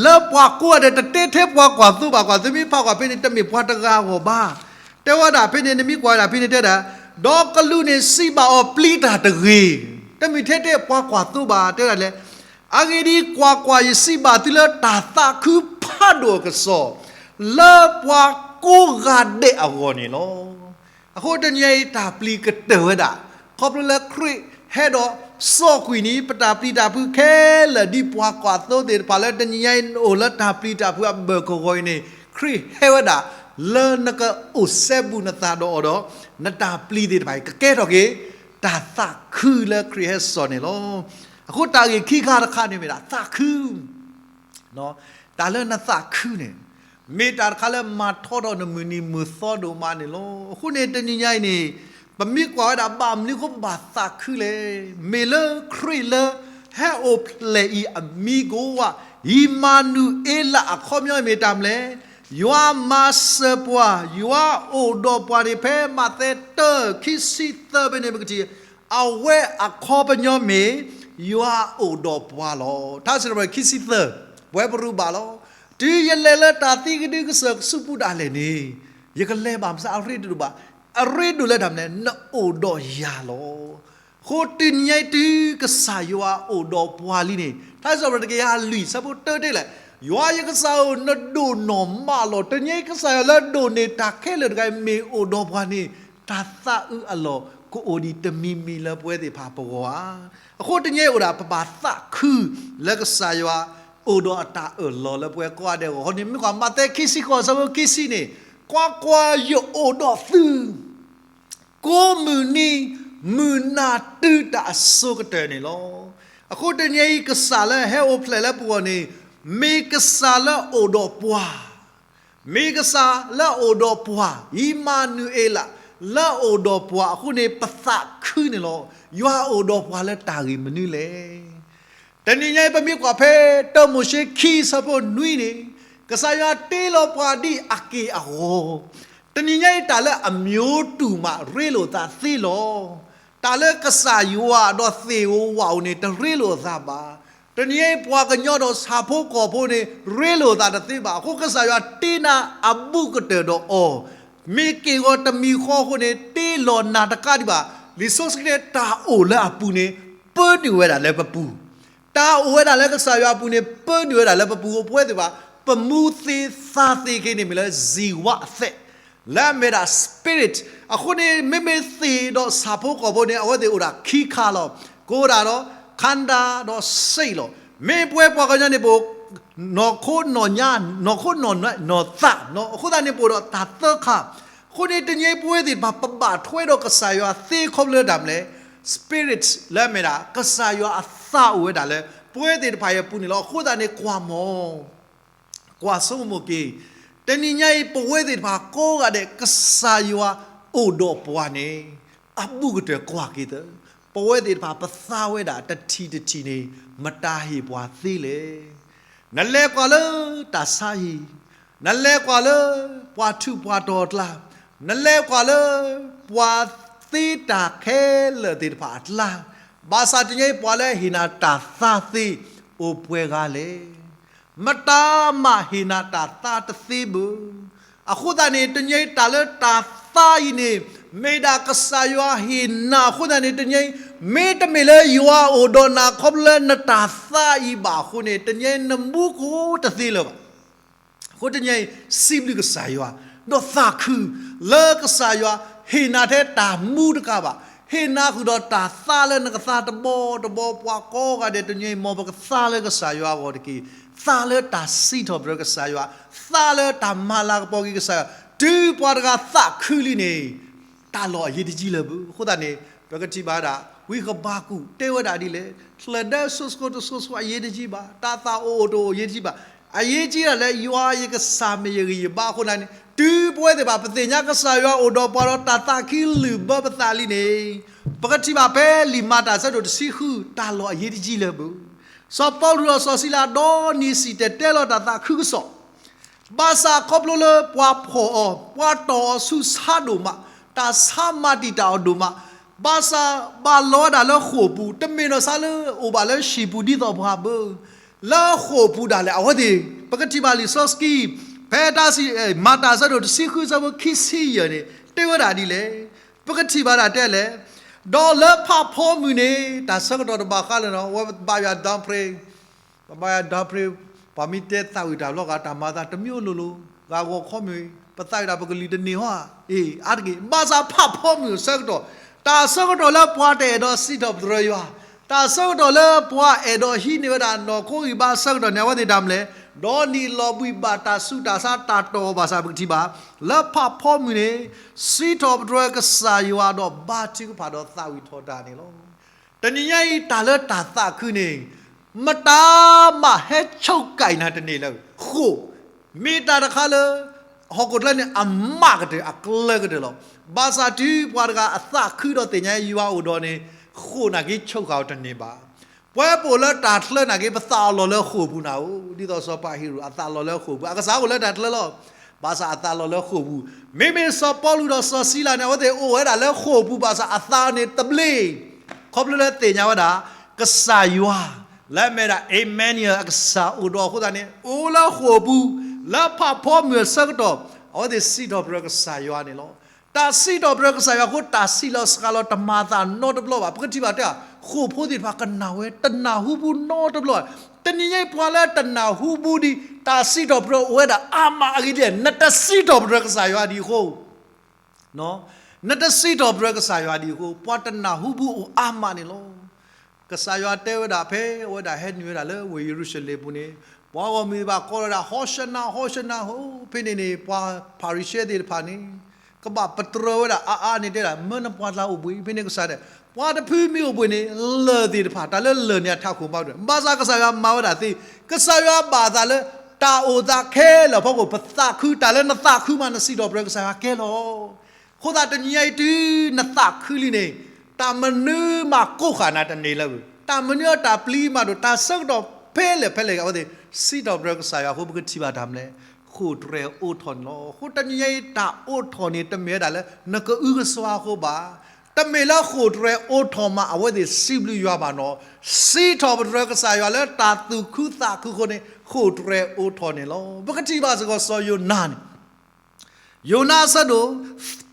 လၢပှၤကိးဂၤဒဲး တတဲထဲပှၤကွၢ်သိဘၣ်ကွၢ်, သုမ့ၢ်ဖးကွၢ်ဖဲန့ၣ် တမ့ၢ်ပှၤတဂၤအဂီၢ်ဘၣ်. တဲဝဲဒၣ်ဖဲန့ၣ် နမ့ၢ်ကွၢ်ဝဲဒၣ်ဖဲန့ၣ်တဲဒၣ်, ဒီးကလူးန့ၣ်စံးဘၣ်အီၤ ပျံၤတၢ်တဂ့ၤ, တမ့ၢ်ထဲတဲပှၤကွၢ်သိဘၣ်, တဲဝဲဒၣ်လဲၣ်, အဂ့ၢ်ဒ်အံၤ, ကွၢ်ကွၢ်, ယစံးဘၣ်သုလၢတၢ်သးခုဖးဒိၣ်အကစီၣ်, လၢပှၤကိးဂၤဒဲးအဂီၢ်န့ၣ်လီၤ. အဃိတနံၤအံၤ တၢ်ပျံၤကတၢၢ်ဝဲဒၣ်, ခီဖျိလၢခရံာ်ဟဲဒီးစီကွံာ်န့ၣ် ပတၢ်ပျံၤတၢ်ဖုးခဲလၢာ် ဒ်ပှၤကွၢ်သိသ့ၣ်တဖၣ်လၢတနံၤညါအံၤ နအိၣ်လၢတၢ်ပျံၤတၢ်ဖုးအဘၢၣ်ကဝီၤအံၤန့ၣ် ခရံာ်ဟဲဝဲဒၣ် လၢနကအိၣ်စဲဘူးနသးဒီးအီၤဒီး နတၢ်ပျံၤသ့ၣ်တဖၣ်အံၤ ကကဲထီၣ်က့ၤ တၢ်သးခုလၢခရံာ်ဟဲစိာ်န့ၣ်လီၤ. အဃိတၢ်ဂ့ၢ်ခံခါတခါန့ၣ်မ့ၢ်ဒၣ်သးခု တၢ်လၢနသးခုန့ၣ် မ့ၢ်တၢ်တခါလၢမၤထီထီၣ်နမုၢ်နံၤမုၢ်သီဒိၣ်မးန့ၣ်လီၤ. အဃိန့ၣ် တနံၤညါအံၤန့ၣ် ပမ့ၢ်ကွၢ်ဝဲဒၣ်ဘၣ်မနုၤအဃိပဘၣ်သးခုလဲၣ်. မ့ၢ်လၢခရံာ်လၢဟဲအိၣ်ဖျဲၣ်အံၤအမံၤကဝး အံၣ်မၤနူၤအ့လးအခီပညီမ့ၢ်တၢ်မနုၤလဲၣ်. ယွၤမၤစၢၤပှၤ, ယွၤအိၣ်ဒီးပှၤန့ၣ် ဖဲမးသဲတၢ ခံဆံသၢဖဲန့ၣ် ပကထံၣ် အဝဲအခီပညီမ့ၢ် ယွၤအိၣ်ဒီးပှၤလီၤ. ထါစံးထီၣ်ပတြၢၤ ခံဆံသၢ, ပဝဲပရူးဘၣ်လီၤ. တုၤယလဲၤလၢတၢ်သံကဒုကစၢၢ်ကဆူးပူၤဒၣ်လဲာ်န့ၣ်, ယကလဲၤဘၣ်မဆါ အရ့ဒိၣ်ဘၣ်. အရ့ဒိၣ်လၢတၢ်မနုၤလဲၣ်, နအိၣ်ဒီးယၤလီၤ. အဃိတနံၤညါအံၤ တုၤကစၢ်ယွၤအိၣ်ဒီးပှၤလံန့ၣ်, ထါစံးထီၣ်ပတြၢၤ တကယၤလွံၢ် ဆၢဖိတၢတဲလၢ, ယွၤယကစၢ်ဧၢ, နဒိၣ်နီၢ်မးလီၤ. တနံၤညါအံၤ ကစၢ်ယွၤလၢဒိၣ်န့ၢ်တၢ်ခဲလၢာ်တဂၤအံၤ မ့ၢ်အိၣ်ဒီးပှၤန့ၣ်, တၢ်သးအုးအလီၢ် ကအိၣ်ဒံးတမံၤမံၤလၢပဝဲသ့ၣ်တဖၣ်ပဂီၢ်ဧါ. အဃိတနံၤညါအံၤအိၣ်ဒၣ် ပဘၣ်သးခုလၢကစၢ်ယွၤအိၣ်ဒီးအတၢ်အၢၣ်လီၤလၢပဝဲကိးဂၤဒဲးအဂီၢ်. အဃိန့ၣ် မ့ၢ်ကွၢ်မးသဲ ခံဆံဃိး ဆၢဖိခံဆံန့ၣ်, ကွၢ်ကွၢ်, ယအိၣ်ဒီးသု ကိးမုၢ်နံၤမုၢ်နၤ တုၤတၢ်အစိၤကတၢၢ်န့ၣ်လီၤ. အဃိတနံၤအံၤ ကစၢ်လၢဟဲအိၣ်ဖျဲၣ်လၢပဂီၢ်န့ၣ်, မ့ၢ်ကစၢ်လၢအိၣ်ဒီးပှၤ, မ့ၢ်ကစၢ်လၢအိၣ်ဒီးပှၤ, အံၣ်မၤနူၤအ့လး လၢအိၣ်ဒီးပှၤအဃိန့ၣ် ပသးခုန့ၣ်လီၤ. ယွၤအိၣ်ဒီးပှၤလၢတၢ်ဂ့ၢ်မနုၤလဲၣ်. တနံၤညါအံၤ ပမ့ၢ်ကွၢ်ဖဲ တၢမိၤၡ့ခံ ဆၢဖိနွံန့ၣ်, ကစၢ်ယွၤတ့လီၤပှၤဒ်အက့ၢ်အဂီၤ, တနံၤညါအံၤ တၢ်လၢအမျိုးတူမး ရ့လိာ်သးသ့လီၤ. တၢ်လၢကစၢ်ယွၤဒီးသ့ၣ်ဧိၤဝၣ်ဧိၤန့ၣ် တရ့လိာ်အသးဘၣ်. တနံၤအံၤ ပှၤကညီဒီးဆၣ်ဖိကီၢ်ဖိန့ၣ် ရ့လိာ်သးတသ့ဘၣ်. အဃိကစၢ်ယွၤတ့နၤအဘူးကတၢၢ်ဒီးအီၤ, မ့ၢ်က့ၢ်ဂီၤတမံၤဃီအဃိန့ၣ် တ့လီၤနၤတကးဒံးဘၣ်. လံာ်စီဆှံတဲ တၢ်အိၣ်လၢအပူၤန့ၣ် ပၢနုာ်ဝဲဒၣ်လၢပပူၤ, တၢ်အိၣ်ဝဲဒၣ်လၢကစၢ်ယွၤအပူၤန့ၣ် ပၢနုာ်ဝဲဒၣ်လၢပပူၤ. အဃိပဝဲသ့ၣ်တဖၣ် ပမူသ့သးသ့က့ၤန့ၣ် မ့ၢ်လၢ ဇံဝအသက် လၢအမ့ၢ်ဒၣ် spirit. အဃိန့ၣ် မ့မ့ၢ်သ့ၣ်ဒီးဆၣ်ဖိကီၢ်ဖိန့ၣ် အဝဲသ့ၣ်အိၣ်ဒၣ်ခံခါလီၤ. ကအိၣ်ဒၣ်ဒီး ခန္ဓာ ဒီး စိတ် လီၤ. မ့ၢ်ပဝဲပှၤကညီန့ၣ် ပအိၣ် နီၢ်ခိနီၢ်ညါ, နီၢ်ခိနီၢ်နွဲၣ်, နီၢ်သး, အဃိသတးန့ၣ် ပအိၣ်ဒီးတၢ်သၢခါ. အဃိန့ၣ် တနံၤအံၤပဝဲသ့ၣ်တဖၣ် ပဘၣ်ထွဲဒီးကစၢ်ယွၤသ့ခီဖျိလၢတၢ်မနုၤလဲၣ်, spirit လၢအမ့ၢ်ဒၣ် ကစၢ်ယွၤအသးအိၣ်ဝဲဒၣ်လၢ ပဝဲသ့ၣ်တဖၣ်အံၤအပူၤန့ၣ်လီၤ. အဃိသတးန့ၣ် ကွၢ်မီၤ ကွၢ်ဆိကမိၣ်က့ၤ, တနံၤညါအံၤ ပဝဲသ့ၣ်တဖၣ်ကိးဂၤဒဲး ကစၢ်ယွၤအိၣ်ဒီးပှၤန့ၣ် အဘူးကတၢၢ်ကွၢ်က့ၤသၢ, ပဝဲသ့ၣ်တဖၣ် ပသးဝဲဒၣ်တထံၣ်တထံၣ်န့ၣ် မတၤဟ့ၣ်ပှၤသ့လဲၣ်. နလဲၤကွၢ်လၢတၢ်ဆါဟံၣ်, နလဲၤကွၢ်လၢပှၤထူးပှၤတီၤအကျါ, နလဲၤကွၢ်လၢ ပှၤသ့တၢ်ခဲလၢာ်သ့ၣ်တဖၣ်အကျါ, ဘၣ်ဆၣ်တနံၤအံၤ ပှၤလၢဟ့ၣ်နၤတၢ်သးသ့ အိၣ်ပှဲၤဂၤလဲၣ်. မတၤမးဟ့ၣ်နၤတၢ်သးတသ့ဘၣ်. အဃိသတးန့ၣ် တနံၤအံၤ တၢ်လၢတၢ်သးအံၤန့ၣ် မ့ၢ်ဒၣ်ကစၢ်ယွၤဟ့ၣ်နၤအဃိသတးန့ၣ် တနံၤအံၤ မ့တမ့ၢ်လၢယွၤအိၣ်ဒီးနၤခီဖျိလၢနတၢ်သးအံၤဘၣ်အဃိန့ၣ် တနံၤအံၤ နမူခိၣ်တသ့လၢၤဘၣ်. အဃိတနံၤအံၤ စံးဘျုးကစၢ်ယွၤ, ဒီးသးခု လၢကစၢ်ယွၤဟ့ၣ်နၤထဲတၢ်မူတကးဘၣ်, ဟ့ၣ်နၤဃုာ်ဒီးတၢ်သးလၢနကသါတဘီတဘီ ပှၤကိးဂၤဒဲး တနံၤအံၤ မ်ပကသါလၢကစၢ်ယွၤအဂီၢ်တက့ၢ်. သးလၢတၢ်စံးထီၣ်ပတြၢၤကစၢ်ယွၤ, သးလၢတၢ်မၤလၤကပီၤက့ၤကစၢ်ယွၤ, တုၤပှၤတဂၤသးခုလံန့ၣ် တၢ်လီၢ်အရေးတကြီးလၢၤဘၣ်. အဃိသတးန့ၣ် ပကထံၣ်ဘၣ်ဒၣ် ဝံဃဘးကူာ်တဲဝဲဒၣ်ဒ်လဲၣ်, ချၢၣ်ဒၢစိၤစိၤတစိၤစိၤအရေးတကြီးဘၣ်, တၢ်သးအိၣ်အိၣ်တအိၣ်အရေးတကြီးဘၣ်, အရေးကြီးတာလဲၣ် ယွၤယကစၢ်မ့ၢ်ယဂံၢ်ယဘါအဃိသတးန့ၣ် တုၤပဝဲသ့ၣ်တဖၣ် ပသ့ၣ်ညါကစၢ်ယွၤအိၣ်ဒီးပှၤဒီးတၢ်သးခုလုၢ်ဘၢပသးလံန့ၣ် ပကထံၣ်ဘၣ်ဖဲလံာ်မၤတၢ်အဆၢဒိၣ်တဆံဃု တၢ်လီၢ်အရေးတကြီးလၢၤဘၣ်. စီၤပီလူးဒီးစီၤစံလၤ ဒီနံၤစံၣ်တဲၤတဲလီၤတၢ်သးခုကစီၣ် ဘၣ်ဆၣ်ခီဖျိလၢပှၤဖီၣ်အီၤ, ပှၤတီၢ်အီၤဆူဆါဒိၣ်မး, တၢ်ဆါမၤတံာ်တာ်အီၤဒိၣ်မး, ဘၣ်ဆၣ်ဘၣ်လီၤဝဲဒၣ်လၢဃိာ်ပူၤ, တမ့ၢ်နီၢ်ဆါလၢအိၣ်ဘၣ်လၢဟံၣ်ပူၤဒ်သိးပှၤဘၣ်. လၢဃိာ်ပူၤဒၣ်လဲာ် အဝဲသ့ၣ် ပကထံၣ်ဘၣ်လံာ်စီဆှံ ဖဲတၢ်စံး မၤတၢ်အဆၢဒိၣ်တဆံဃု ဆၢဖိခံဆံယဲၢ်န့ၣ် တဲဝဲဒၣ်ဒ်လဲၣ်. ပကထံၣ်ဘၣ်ဒၣ်တဲလဲၣ်, ဒီးလၢဖးဖီမုၢ်န့ၣ် တၢ်ဆၢကတီၢ်တဘၣ်ဃးလၢၤနီၤ, ဝဲဘါယွၤဒီဖရ့ ပဘါယွၤဒီဖရ့, ပှၤမ့ၢ်တဲသးဝံၣ်တၢ်ဘျီဂာ် တၢ်မၤသးတမံၤအိၣ်လိၤလိၤ, ဂၤဂီၤခီမ့ၢ် ပသးဝံၣ်တၢ်ပကလုၢ်တန့ၢ်ဟီဧါ, အ့ အါတက့ၢ်. ဘၣ်ဆၣ်ဖးဖီမုၢ်အဆၢကတီၢ်, တၢ်ဆၢကတီၢ်လၢပှၤတအဲၣ်ဒိးစံးထီၣ်ပတြၢၤယွၤ, တၢ်ဆၢကတီၢ်လၢပှၤအဲၣ်ဒိးဟံးန့ၢ်ဝဲဒၣ်နီၢ်ခိဂံၢ်ဘါအဆၢကတီၢ်န့ၣ် အဝဲသ့ၣ်တၢ်မနုၤလဲၣ်, ဒီးနံၣ်လီၤဘှံးဘၣ်တၢ်ဆူးတၢ်ဆါတၢ်တီၢ်အီၤဘၣ်ဆၣ် ပကထံၣ်ဘၣ် လၢဖးဖီမုၢ်န့ၣ် စံးထီၣ်ပတြၢၤကစၢ်ယွၤဒီးဘါထုကဖၣ်ဒီးသးဝံၣ်ထီၣ်တၢ်န့ၣ်လီၤ. တနံၤညါအံၤ တၢ်လၢတၢ်သးခုန့ၣ် မတၤမးဟဲဆိၣ်ကဲးနၤတန့ၢ်လၢၤ. ဃိာ် မ့ၢ်တၢ်တခါလၢ ဟီၣ်ခိၣ်ချၢန့ၣ် အမးကတၢၢ် အကျၢၤကတၢၢ်လီၤ. ဘၣ်ဆၣ်တုၤပှၤတဂၤအသးခုဒီးသ့ၣ်ညါယွၤအိၣ်ဒီးန့ၣ် ဃိာ်နာ်က့ဆိၣ်ဃာ်အီၤတန့ၢ်ဘၣ်. ပဝဲပအိၣ်လၢတၢ်ချၢနာ်က့ ပသးအလီၢ်လၢဃိာ်ပူၤနၤဧိၤ, ဒ်သိးစီၤပၤဟ့ရိၣ်အသးလီၢ်လၢဃိာ်ပူၤ, အကစၢ်အိၣ်လၢတၢ်ချၢလီၤ. ဘၣ်ဆၣ်အသးလီၢ်လၢဃိာ်ပူၤ, မ့မ့ၢ်စီၤပီလူးဒီးစီၤစံလၤန့ၣ် အဝဲသ့ၣ်အိၣ်ဝဲဒၣ်လၢဃိာ်ပူၤ ဘၣ်ဆၣ်အသးန့ၣ်တဘျ့ ခီဖျိလၢသ့ၣ်ညါဝဲဒၣ် ကစၢ်ယွၤ လၢအမ့ၢ်ဒၣ် Emmanuel အကစၢ်အိၣ်ဒီးအဃိသတးန့ၣ် အိၣ်လၢဃိာ်ပူၤ လၢဖးဖီမုၢ်အဆၢကတီၢ် အဝဲသ့ၣ်စံးထီၣ်ပတြၢၤကစၢ်ယွၤန့ၣ်လီၤ. တၢ်စံးထီၣ်ပတြၢၤကစၢ်ယွၤအဃိ တၢ်စံးလီၤစှၤလီၤတမၤသးနီတဘျီဘၣ်. ပကထံၣ်ဘၣ်တဲ ဃိာ်ဖိသ့ၣ်တဖၣ်ကနၣ်ဝဲ တနၢ်ဟူဘူးနီတဘျီဘၣ်. တနံၤညါအံၤပှၤလၢတနၢ်ဟူဘူးဒံး တၢ်စံးထီၣ်ပတြၢၤအိၣ်ဝဲဒၣ်အါမးအဂ့ၢ်ဒ်လဲၣ်, နတစံးထီၣ်ပတြၢၤကစၢ်ယွၤဒံးအဃိ နတစံးထီၣ်ပတြၢၤကစၢ်ယွၤဒံးအဃိ ပှၤတနၢ်ဟူဘူးအိၣ်အါမးန့ၣ်လီၤ. ကစၢ်ယွၤတဲဝဲဒၣ် ဖဲအဝဲဒၣ်ဟဲနုာ်ဝဲဒၣ်လၢဝ့ၢ်ယရူၤၡလ့ၣ်ပူၤန့ၣ် ပှၤဂီၢ်မုၢ်ဘၣ်ကိးလီၤဝဲဒၣ် ဟီၣ်ၡနၤ ဟီၣ်ၡနၤ ဟိ ဖဲန့ၣ်န့ၣ် ပှၤဖၤရံၤၡဲသ့ၣ်တဖၣ်န့ၣ် ကဘၣ်ပတြၢၤဝဲဒၣ်အါအါန့ၣ် တဲဒၣ် မၢနပှၤတၢ်အိၣ်ဘှံး ဖဲန့ၣ်ကစၢ်တဲ ပှၤတဖုမ့ၢ်အိၣ်ဘှံးန့ၣ် လၢၢ်သ့ၣ်တဖၣ် တၢ်လၢလၢၢ်န့ၣ်အထးခိၣ်ဘၣ်တြၢၤ ဘၣ်ဆၣ်ကစၢ်ယွၤမၤဝဲဒၣ်သ့ ကစၢ်ယွၤဘၣ်သးလၢ တၢ်အိၣ်သးခဲလၢာ်အဖီခိၣ် ပသးခု တၢ်လၢနသးခုမး နစံးထီၣ်ပတြၢၤကစၢ်ယွၤကဲလီၤ. အဃိသတးတနံၤညါအံၤတုၤနသးခုလံန့ၣ် တၢ်မနုၤမးကိးဃာ်နၤတန့ၢ်လၢၤဘၣ်. တၢ်မနုၤအတၢ်ပျံၤမးဒိၣ် တၢ်ဆၢကတီၢ်ဖဲလဲၣ်ဖဲလဲၣ်ဂ့ၤ အဝဲသ့ၣ် စံးထီၣ်ပတြၢၤကစၢ်ယွၤအဃိ ပကထံၣ်ဘၣ်တၢ်မနုၤလဲၣ်, ဃိာ်တြဲၤအိးထီၣ်န့ၣ်လီၤ. အဃိတနံၤညါအံၤ တၢ်အိးထီၣ်န့ၣ် တမ့ၢ်ဝဲဒၣ်လၢ နကအုကစွါအဃိဘၣ်. တမ့ၢ်လၢဃိာ်တြဲၤအိးထီၣ်မး အဝဲသ့ၣ်စံးဘျုးယွၤဘၣ်နီၤ, စံးထီၣ်ပတြၢၤကစၢ်ယွၤလၢတၢ်သူၣ်ခုသးခုအဃိန့ၣ် ဃိာ်တြဲၤအိးထီၣ်န့ၣ်လီၤ. ပကထံၣ်ဘၣ်စ့ၢ်ကီးစီၤယိၤနါန့ၣ် ယိၤနါအဆၢဒိၣ်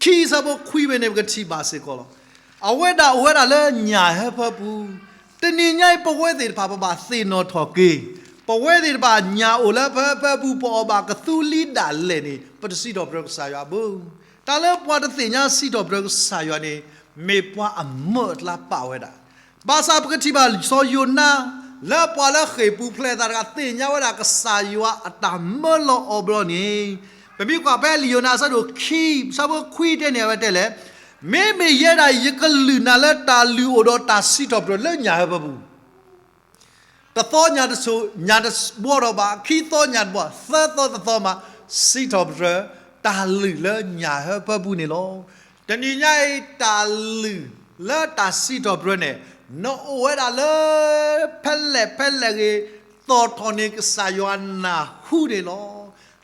ခံအဆၢဖိခွံဖဲန့ၣ် ပကထံၣ်ဘၣ်စ့ၢ်ကီးလီၤ. အဝဲဒၣ်အိၣ်ဝဲဒၣ်လၢညၣ်ဟၢဖၢပူၤ, တနံၤညါအံၤပဝဲသ့ၣ်တဖၣ်ပဘၣ်သ့ၣ်နီၣ်ထီၣ်က့ၤ, ပဝဲသ့ၣ်တဖၣ်ညၣ်အိၣ်လၢပဟၢဖၢပူၤ ပအီၣ်ဘၣ်ကသူလံဒၣ်လဲာ်န့ၣ် ပတစံးထီၣ်ပတြၢၤကစၢ်ယွၤဘၣ်. တၢ်လၢပှၤတသ့ၣ်ညါစံးထီၣ်ပတြၢၤကစၢ်ယွၤန့ၣ် မ့ၢ်ပှၤအမၢအကျါပာ်ဝဲဒၣ် ဘၣ်ဆၣ်ပကထံၣ်ဘၣ်စီၤယိၤနါ လၢပှၤလၢဃ့ၢ်ပူၤဖျဲးသးတဂၤ သ့ၣ်ညါဝဲဒၣ်ကစၢ်ယွၤအတၢ်မၢလီၤအီၤဘျီန့ၣ်, ပမ့ၢ်ကွၢ်ဖဲလံာ်ယိၤနါအဆၢဒိၣ်ခံ အဆၢဖိခွံတဲန့ၣ် အဝဲတဲလဲၣ်, မ့မ့ၢ်ယဲဒၣ် ယကလုၢ်နၤလၢတၢ်လုၢ်အိၣ်ဒီးတၢ်စံးထီၣ်ပတြၢၤလၢညၣ်ဟၢဖၢပူၤ တသီညၣ်တဆိၣ် ညၣ်တဘှီထီၣ်ဘၣ်, ခံသီညၣ်တဘှီ, သၢသီတသီမး, စံးထီၣ်ပတြၢၤ တၢ်လုၢ်လၢညၣ်ဟၢဖၢပူၤန့ၣ်လီၤ. တနံၤညါအံၤ တၢ်လုၢ်လၢတၢ်စံးထီၣ်ပတြၢၤန့ၣ် နအိၣ်ဝဲဒၣ်လၢ ဖဲလဲၣ်ဖဲလဲၣ်ဂ့ၤ, သီၣ်ထီၣ်န့ၣ်ကစၢ်ယွၤနၢ်ဟူန့ၣ်လီၤ.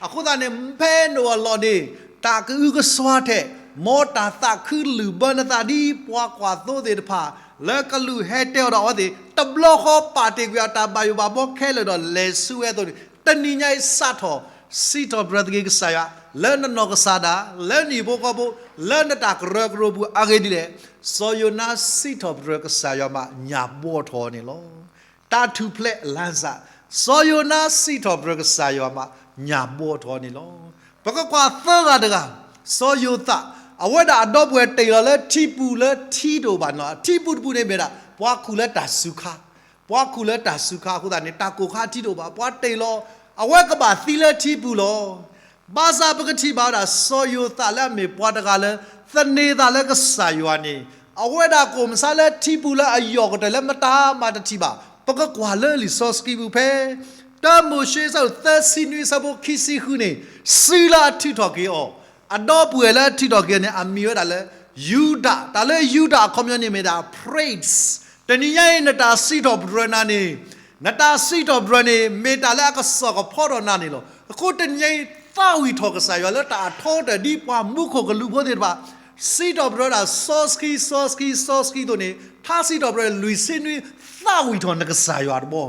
အဃိသတးန့ၣ် ဖဲနအိၣ်အလီၢ်န့ၣ် တၢ်ကအုကစွါထဲ, မ်တၢ်သးခုလုၢ်ဘၢနသးဒ်ပှၤကွၢ်သိသ့ၣ်တဖၣ် လၢကလူးဟဲတဲအီၤဒီးအဝဲသ့ၣ် တဘျီဃီပာ်တ့ၢ်ကွံာ်အတၢ်ဘၣ်ယိၣ်ဘၣ်ဘှီခဲလၢာ်ဒီးလဲၤဆူဝဲအသိးန့ၣ် တနံၤညါအံၤစးထီၣ် စံးထီၣ်ပတြၢၤသက့ၤကစၢ်ယွၤ လၢနနီၢ်ကစၢ်ဒၣ် လၢနဟံၣ်ဖိဃီဖိ လၢနတၢ်ကရၢကရိပူၤအဂ့ၢ်ဒ်လဲၣ်, စီၤယိၤနါစံးထီၣ်ပတြၢၤကစၢ်ယွၤမး ညၣ်ဘှီထီၣ်န့ၣ်လီၤ. တၢ်ထူၣ်ဖျဲးလၢ်စၢ်, စီၤယိၤနါစံးထီၣ်ပတြၢၤကစၢ်ယွၤမး ညၣ်ဘှီထီၣ်န့ၣ်လီၤ. ပကကွၢ်သၢဂၤတဂၤ, စီၤယိၤသး, အဝဲဒၣ်အဒီပုၢ်ဝဲၢ်တ့ၢ်လီၤလၢထံပူၤလၢထံတအိၣ်ဘၣ်နီၤ, ထံပူၤတပူၤန့ၣ်မ့ၢ်ဒၣ် ပှၤခူၣ်လၢတၢ်စူၤခါ, ပှၤခူၣ်လၢတၢ်စူၤခါအဃိသတးန့ၣ် တၢ်ကိၢ်ခါထံတအိၣ်ဘၣ်, ပှၤတ့ၢ်လီၤ, အဝဲကဘၣ်သံလၢထံပူၤလီၤ. ဘၣ်ဆၣ်ပကထံၣ်ဘၣ်ဝဲဒၣ် စီၤယိၤသးလၢအမ့ၢ်ပှၤတဂၤလၢ သန့ၤသးလၢကစၢ်ယွၤန့ၣ်, အဝဲဒၣ်ကအိၣ်မးဆါလၢထံပူၤလၢအယီၢ်ကတၢၢ်လၢမတၤမၤတထံၣ်ဘၣ်. ပကကွၢ်လၢလံာ်စီဆှံပူၤဖဲ တၢမိၤၡ့အဆၢဒိၣ်သၢဆံနွံအဆၢဖိခံဆံဃုန့ၣ်, စုလၢအထုးထီၣ်က့ၤအီၤ, အဒီပုၢ်ဝဲၢ်လၢအထုးထီၣ်က့ၤအီၤန့ၣ် အမံၤဝဲဒၣ်လၢ ယူဒၤ, တၢ်လၢယူဒၤအခီပညီန့ၣ်မ့ၢ်ဒၣ် praise. တနံၤညါအံၤ နတၢ်စံးထီၣ်ပတြၢၤနၤန့ၣ်, နတၢ်စံးထီၣ်ပတြၢၤန့ၣ် မ့ၢ်တၢ်လၢအကစီၣ်ကဖီထီၣ်နၤန့ၣ်လီၤ. အဃိတနံၤညါအံၤ သးဝံၣ်ထီၣ်ကစၢ်ယွၤလၢတၢ်အထီအတၢၢ်ဒ်ပှၤမူခိၣ်ကလူးဖိသ့ၣ်တဖၣ် စံးထီၣ်ပတြၢၤဒၣ်စီဆှံ စီဆှံ စီဆှံသိးန့ၣ်, ထါစံးထီၣ်ပတြၢၤလွံၢ်ဆံနွံ သးဝံၣ်ထီၣ်နကစၢ်ယွၤတဘျီ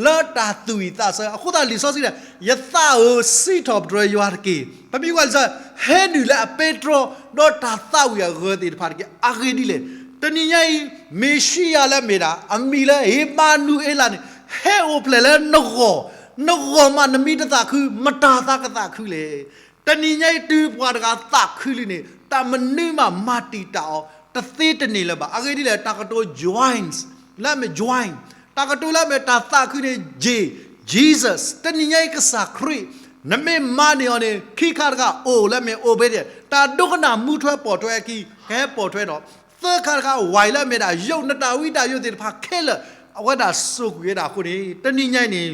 လၢတၢ်သူၣ်ဝံၣ်သးဆၢ. အဃိသတးလံာ်စီဆှံတဲ, ယသးဧၢ, စံးထီၣ်ပတြၢၤယွၤတက့ၢ်. ပမ့ၢ်ကွၢ်လံာ်စီဆှံ ဟဲနုာ်လၢအပဲတြီ ဒီးတၢ်သးဝံၣ်အဂၢၤသ့ၣ်တဖၣ်တက့ၢ်. အဂ့ၢ်ဒ်လဲၣ်, တနံၤညါအံၤ မ့ၤၡံယၤလၢအမ့ၢ်ဒၣ် အမံၤလၢဧ့မၤနူၤအ့လးန့ၣ် ဟဲအိၣ်ဖျဲၣ်လၢနဂီၢ်, နဂီၢ်မးနမ့ၢ်တသးခု မတၤသးကသးခုလဲၣ်. တနံၤညါအံၤ တုၤပှၤတဂၤသးခုလံန့ၣ် တၢ်မနုၤမးမၤတံာ်တာ်အီၤ တသ့တန့ၢ်လၢၤဘၣ်. အဂ့ၢ်ဒ်လဲၣ်, တၢ်ကတိၤ join လၢအမ့ၢ် join, တၢ်ကတိၤလၢအမ့ၢ်တၢ်သးခုန့ၣ် J, Jesus, တနံၤညါအံၤကစၢ်ခရံာ် နမ့ၢ်မၤန့ၢ်အီၤန့ၣ် ခံခါတခါအိၣ်လၢအမ့ၢ်အိၣ်ဖဲန့ၣ် တၢ်ဒိကနၣ်မူထွဲပိာ်ထွဲအခံ ကဟဲပိာ်ထွဲဒီး သၢခါတခါ ဝဲလၢအမ့ၢ်ဒၣ်ယိး နတၢ်ဝံတၢ်ယိးသ့ၣ်တဖၣ်ခဲလၢာ် အဝဲဒၣ်စိာ်ကွံာ်ဝဲဒၣ်အဃိန့ၣ် တနံၤညါအံၤန့ၣ်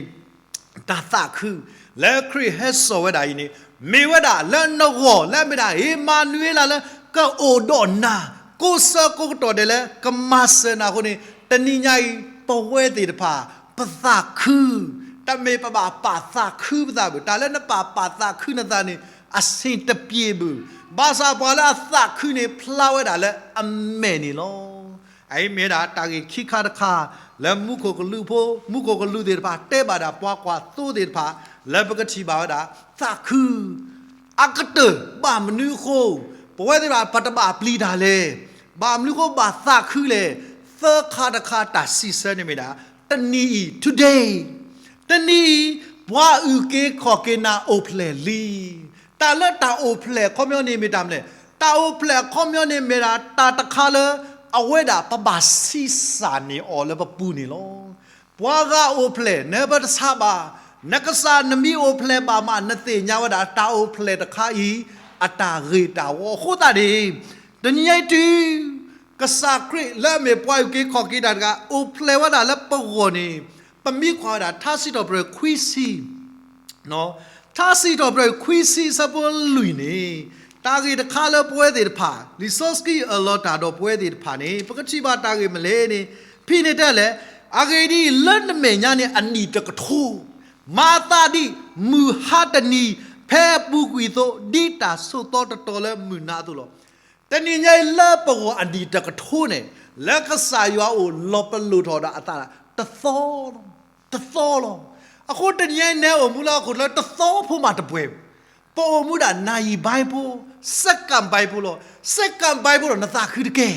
တၢ်သးခုလၢခရံာ်ဟဲစိာ်ဝဲဒၣ်အံၤန့ၣ် မ့ၢ်ဝဲဒၣ်လၢနဂီၢ်လၢအမ့ၢ်ဒၣ် ဧ့မၤနူၤအ့လးလၢကအိၣ်ဒီးနၤ ကိးဆၢကိးကတီၢ်ဒဲးလၢကမၤစၢၤနၤအဃိန့ၣ် တနံၤညါအံၤ ပဝဲသ့ၣ်တဖၣ် ပသးခု, တမ့ၢ်ပဘၣ်ပာ်သးခုပသးဘၣ်. တၢ်လၢနပာ်ပာ်သးခုနသးန့ၣ် အဆင်တပြေဘၣ်. ဘၣ်ဆၣ်ပှၤလၢအသးခုန့ၣ် ဖျါဝဲဒၣ်လၢအမဲာ်န့ၣ်လီၤ. အအံၤမ့ၢ်ဒၣ်တၢ်ဂ့ၢ်ခံခါတခါ လၢမူခိၣ်ကလူးဖိ, မူခိၣ်ကလူးသ့ၣ်တဖၣ်တဲဘၣ်ဒၣ်ပှၤကွၢ်သိသ့ၣ်တဖၣ် လၢပကထံၣ်ဘၣ်ဝဲဒၣ် သးခု အကတၢၢ် ဘၣ်မနုၤအဃိ ပဝဲသ့ၣ်တဖၣ် ပတဘၣ်ပျံၤတၢ်လဲၣ်. ဘၣ်မနုၤအဃိဘၣ်သးခုလဲၣ်. သၢခါတခါတၢ်စံးဆၢန့ၣ်မ့ၢ်ဒၣ် တနံၤအံၤ today, တနံၤအံၤ ပှၤအုၣ်က့ၤခီၣ်က့ၤနၤအိၣ်ဖျဲၣ်လံ. တၢ်လၢတၢ်အိၣ်ဖျဲၣ်အခီပညီန့ၣ်မ့ၢ်တၢ်မနုၤလဲၣ်. တၢ်အိၣ်ဖျဲၣ်အခီပညီန့ၣ်မ့ၢ်ဒၣ် တၢ်တခါလၢ အဝဲဒၣ်ပဘၣ်ဆံးစၢ်န့ၢ်အီၤလၢပပူၤန့ၣ်လီၤ. ပှၤဂၤအိၣ်ဖျဲၣ် နပတဆါဘၣ်, နကစၢ်နမ့ၢ်အိၣ်ဖျဲၣ်ဘၣ်မး နသ့ၣ်ညါဝဲဒၣ်တၢ်အိၣ်ဖျဲၣ်တခါအံၤ အတၢ်ဂ့ၤတၢ်ဝါအဃိသတးန့ၣ် တနံၤညါအံၤတုၤ ကစၢ်ခရံာ်လၢအမ့ၢ်ပှၤအုၣ်က့ၤခီၣ်က့ၤတၢ်တဂၤ အိၣ်ဖျဲၣ်ဝဲဒၣ်လၢပဂီၢ်န့ၣ် ပမ့ၢ်ကွၢ်ဝဲဒၣ် ထါစံးထီၣ်ပတြၢၤခွံဆံ ထါစံးထီၣ်ပတြၢၤခွံဆံအဆၢဖိလွံၢ်န့ၣ် တၢ်ဂ့ၢ်တခါလၢပဝဲသ့ၣ်တဖၣ် လံာ်စီဆှံအၢၣ်လီၤတၢ်ဒီးပဝဲသ့ၣ်တဖၣ်န့ၣ် ပကထံၣ်ဘၣ်တၢ်ဂ့ၢ်မနုၤလဲၣ်န့ၣ် ဖဲန့ၣ်တဲလဲၣ်, အဂ့ၢ်ဒ်အံၤ လၢနမဲာ်ညါန့ၣ်အနံၣ်တကထိ မၤသးဒ်မုၢ်ဟါတနံၤ ဖဲအပူၤကွံာ်အသိး ဒ်တၢ်ဆိးသီတတီၤလၢမုၢ်နၤအသိးလီၤ. တနံၤညါအံၤလၢပဂီၢ်အနံၣ်တကထိန့ၣ် လၢကစၢ်ယွၤအိၣ်လီၤပလိာ်ထီၣ်ဒီးအသး တသီလီၤ, တသီလီၤ. အဃိတနံၤညါအံၤ နဲအိၣ်မူလၢဟီၣ်ခိၣ်ချၢတသီဖိမးတပှဲၤ, ပအိၣ်မူဒၣ်နၣ်ယံၤဘါဖိ, second Bibleလီၤ. second Bibleလီၤ နသးခုတကဲ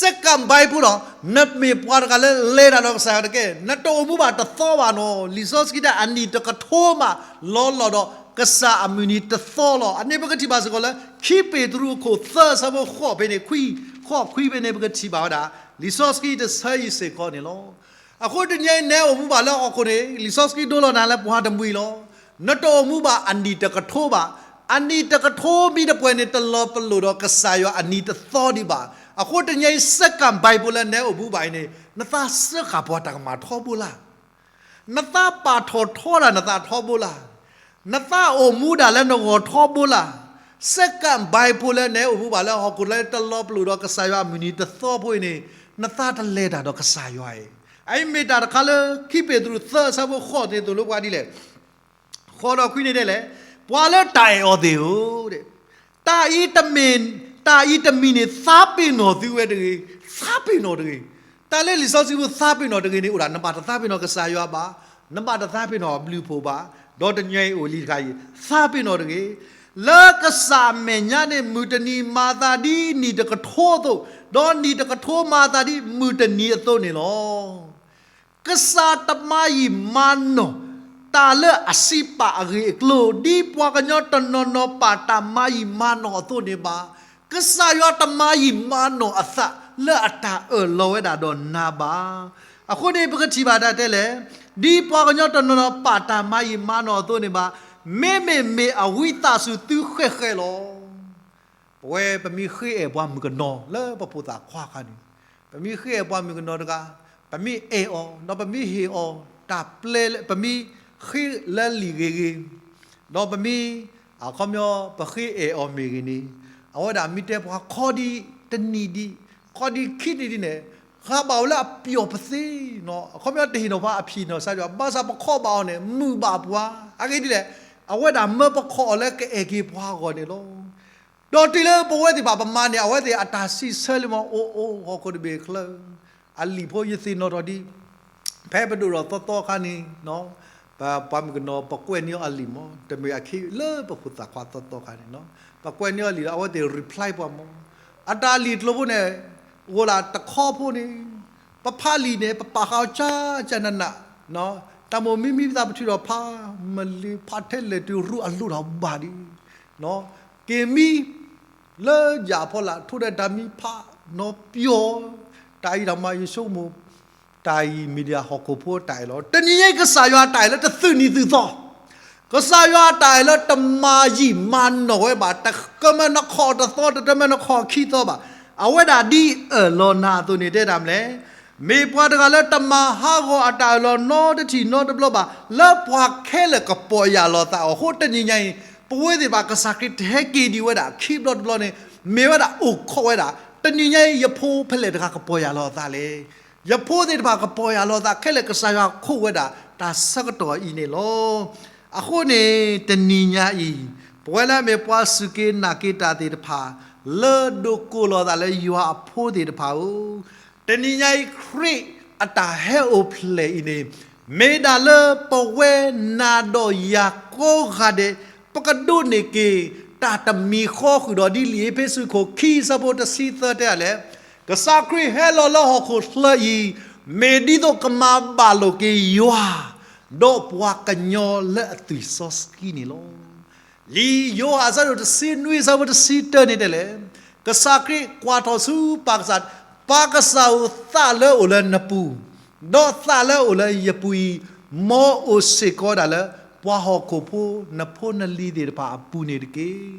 second Bibleလီၤ. နမ့ၢ်ပှၤတဂၤလၢလဲၤတၢ်ဒီးကစၢ်ယွၤတကဲ, နတအိၣ်မူဘၣ်တသီဘၣ်နီၤ. လံာ်စီဆှံတဲအနံၣ်တကထိမး လီၤလီၤဒီးကစၢ်အမုၢ်နံၤတသီလီၤ. အန့ၣ်ပကထံၣ်ဘၣ်စ့ၢ်ကီးလၢ ခံပ့းတရူးအခိၣ်သၢအဆၢဖိဃိးဖဲန့ၣ် ခွံ, ဃိးခွံဖဲန့ၣ် ပကထံၣ်ဘၣ်ဝဲဒၣ် လံာ်စီဆှံတဆၢအံၤစ့ၢ်ကီးန့ၣ်လီၤ. အဃိတနံၤညါအံၤနဲအိၣ်မူဘၣ်လၢဟီၣ်ခိၣ်န့ၣ် လံာ်စီဆှံဒိလီၤနၤလၢပှၤတမှံၤလီၤ. နတအိၣ်မူဘၣ်အနံၣ်တကထိဘၣ်. အနံၣ်တကထိမံၤတပှဲၤန့ၣ် တလီၤပလိာ်ဒီးကစၢ်ယွၤအနံၤတသီဒံးဘၣ်. အဃိတနံၤညါအံၤ second Bibleလၢနဲအိၣ်မူဘၣ်အံၤန့ၣ် နသးစၢဃာ်ပှၤတၢ်ကမၣ်ထီဘိလၢ် နသးပာ်ထီၣ်ထီဒၣ်နသးထီဘိလၢ်, နသးအိၣ်မူဒၣ်လၢနဂီၢ်ထီဘိလၢ်, second Bibleလၢနဲအိၣ်မူဘၣ်လၢဟီၣ်ခိၣ်လၢတလီၤပလိာ်ဒီးကစၢ်ယွၤအမုၢ်နံၤတသီဖိအံၤန့ၣ် နသးတလဲၤတၢ်ဒီးကစၢ်ယွၤအံၤ. အအံၤမ့ၢ်တၢ်တခါလၢ ခံပ့းတရူးသၢအဆၢဖိဃိးန့ၣ်သိၣ်လိပှၤဒ်လဲၣ် ဃိးဒီးခွံန့ၣ်ဒ်လဲၣ်, ပှၤလၢတၢ်အဲၣ်အီၤသ့ၣ်ဧၢ, တၢ်အံၤတမံၤ, တၢ်အံၤတမံၤန့ၣ် သးပ့ၤနီၣ်သုဝဲတဂ့ၤ, သးပ့ၤနီၣ်တဂ့ၤ. တၢ်လၢလံာ်စီဆှံဖိသးပ့ၤနီၣ်တဂ့ၤန့ၣ် အိၣ်ဒၣ် နဘၣ်တသးပ့ၤနီၣ်ကစၢ်ယွၤဘၣ်, နဘၣ်တသးပ့ၤနီၣ်အဘျုးအဖှိၣ်ဘၣ်, ဒီးတနံၤအံၤအိၣ်လံတခါအံၤ သးပ့ၤနီၣ်တဂ့ၤ. လၢကစၢ်အမဲာ်ညါန့ၣ် မုၢ်တနံၤမၤသးဒ်နံၣ်တကထိအသိး, ဒီးနံၣ်တကထိမၤသးဒ်မုၢ်တနံၤအသိးန့ၣ်လီၤ. ကစၢ်တမၤယံာ်မၤနီၢ် တၢ်လၢအစံးပာ်အဂ့ၢ်အကျိၤ ဒ်ပှၤကညီတနီၤနီၤပာ်တၢ်မၤယံာ်မၤနီၢ်အသိးန့ၣ်ဘၣ်. ကစၢ်ယွၤတမၤယံာ်မၤနီၢ်အသးလၢအတၢ်အၢၣ်လီၤဝဲဒၣ်ဒီးနၤဘၣ်. အဃိန့ၣ် ပကထံၣ်ဘၣ်တၢ်တဲလဲၣ်, ဒ်ပှၤကညီတနီၤနီၤပာ်တၢ်မၤယံာ်မၤနီၢ်အသိးန့ၣ်ဘၣ်, မ့မ့ၢ်မ့ၢ်အဝံသးစူၤသုဃဲၣ်ဃဲၣ်လီၤ. ပဝဲပမ့ၢ်ဃ့အဲၣ်ပှၤမုၣ်ကနီၤလၢပဖိသၣ်ခွါအခါန့ၣ်, ပမ့ၢ်ဃ့အဲၣ်ပှၤမုၣ်ကနီၤတဂၤ, ပမ့ၢ်အဲၣ်အီၤ, ဒီးပမ့ၢ်ဟ့ၣ်အီၤ, တၢ်ပျဲလၢ ပမ့ၢ်ဃ့လၢလံာ်ဂ့ၤဂ့ၤ, ဒီးပမ့ၢ်, အခီပညီ ပဃ့အဲၣ်အီၤမ့ၢ်ဂ့ၤန့ၣ်, အဝဲဒၣ်မ့ၢ်တဲပှၤခီဒံးတနံၣ်ဒံး, ခီဒံးခံနံၣ်ဒံးန့ၣ်, ဃးဘၣ်ဝဲလၢအပျီၢ်ပသ့နီၤ, အခီပညီတဟ့ၣ်နီၤဖးအဖံးနီၤစၢ်ဒံးဘၣ်, ဘၣ်ဆၣ်ပခီဘၣ်အီၤန့ၣ် မုာ်ဘၣ်ပှၤ, အဂ့ၢ်ဒ်လဲၣ်, အဝဲဒၣ်မၢပခီၣ်အီၤလၢကအဲၣ်က့ၤပှၤအဂီၢ်န့ၣ်လီၤ. ဒီးတုၤလၢပဝဲသ့ၣ်တဖၣ်ပမၤန့ၣ် အဝဲသ့ၣ်အတၢ်စံးဆၢလံမး, အိၣ်အိၣ် ဟီၣ်ခိၣ်တဘ့ၣ်ချၢ, အလံာ်ဖိယသ့ၣ်နီၣ်ထီၣ်ဒံး, ဖဲပဒိၣ်ထီၣ်သီသီခါန့ၣ်, ပပှၤမုၣ်ကနီၤ ပကွဲးန့ၢ်အီၤအလံာ်မး, တမ့ၢ်အခ့လၢပဖိသၣ်ခွါသီသီခါန့ၣ်, ပကွဲးန့ၢ်အီၤလံာ်ဒီး အဝဲသ့ၣ် reply ပှၤမး, အတၢ်လံာ်ကျိၤဖိန့ၣ်, အိၣ်လၢတခီဖိန့ၣ်, ပဖးလံာ်န့ၣ် ပပာ်ဃာ်အီၤကၢ်ကၢ်နးနး, တၢ်မိၢ်မံမံပသးပထုးထီၣ်ဖး, မ့ၢ်လၢဖးထဲလဲၣ်တုၤရူအလိၣ်ထီၣ်ဘၣ်ဒံး, က့ၤမံ လၢယၤဖီလာ် ထိၣ်ဒဲးတၢ်မံဖးနီၤပျီ, တၢ်အံၤတၢ်မၤယဆိကမိၣ်, တၢ်အံၤမ့ၢ်ဒၣ်ဟီၣ်ခိၣ်ဖိတၢ်အဲၣ်လီၤ. တနံၤညါအံၤ ကစၢ်ယွၤအတၢ်အဲၣ်လၢတသုးနံၤသုးသီ, ကစၢ်ယွၤအတၢ်အဲၣ်လၢတမၤယံာ်မၤနီၢ်ဝဲဘၣ်, တကမၢနခီၣ်တသီ တတမၢနခီၣ်ခံသီဘၣ်. အဝဲဒၣ်ဒ်အၢၣ်လီၤနၤအသိးန့ၣ် တဲတၢ်မနုၤလဲၣ်, မ့ၢ်ပှၤတဂၤလၢတမၤဟးဂီၤအတၢ်အၢၣ်လီၤနီတထံၣ်နီတဘျီဘၣ်, လၢပှၤခဲလၢာ်ကပီၢ်ယၢ်လီၤသးအီၤအဃိ တနံၤညါအံၤ ပဝဲသ့ၣ်တဖၣ်ကစၢ်ခရံာ်တဟဲက့ၤဒံးဝဲဒၣ်ခံဘျီတဘျီန့ၣ်, မ့ၢ်ဝဲဒၣ်အိၣ်ခိးဝဲဒၣ်, တနံၤညါအံၤ ယဖိဖဲလဲၣ်တဂၤကပီၢ်ယၢ်လီၤအသးလဲၣ်. ယဖိသ့ၣ်တဖၣ်ကပီၢ်ယၢ်လီၤသးခဲလၢာ် ကစၢ်ယွၤခိးဝဲဒၣ်တၢ်ဆၢကတီၢ်အံၤန့ၣ်လီၤ. အဃိန့ၣ် တနံၤညါအံၤ ပဝဲလၢအမ့ၢ်ပှၤစူၢ်က့ၤနာ်က့ၤတၢ်သ့ၣ်တဖၣ် လၢဒိးကိးလီၤသးလၢယွၤအဖိသ့ၣ်တဖၣ်ဧၢ, တနံၤညါအံၤ ခရံာ်အတၢ်ဟဲအိၣ်ဖျဲၣ်အံၤန့ၣ် မ့ၢ်ဒၣ်လၢပဝဲနၤဒီးယၤကိးဂၤဒဲး ပကဒိးန့ၢ်က့ၤ တၢ်တမံၤဃီဃုာ်ဒီး ဒ်လံာ်အ့းဖ့းစူးခိၣ်ခံ ဆၢဖိတဆံသၢတဲဒၣ်လဲာ်, ကစၢ်ခရံာ်ဟဲလီၤလၢဟီၣ်ခိၣ်ချၢအံၤ မ့ၢ်ဒ်သိးကမၤဘၣ်လိာ်က့ၤယွၤ ဒီးပှၤကညီလၢအသွံၣ်စီဆှံန့ၣ်လီၤ. လံာ်ယိၤဟၣ်အဆၢဒိၣ်တဆံနွံ ဆၢဖိတဆံတၢန့ၣ်တဲလဲၣ်, ကစၢ်ခရံာ်ကွၢ်ထီၣ်ဆူပၢ်ကစၢ်, ပၢ်ကစၢ်ဧၢ, သးလၢအအိၣ်လၢနပူၤ ဒီးသးလၢအအိၣ်လၢယပူၤအံၤ မ်အအိၣ်စ့ၢ်ကီးဝဲဒၣ်လၢ ပှၤဟီၣ်ခိၣ်ဖိ နဖိနလံၤသ့ၣ်တဖၣ်အပူၤန့ၣ်တက့ၢ်.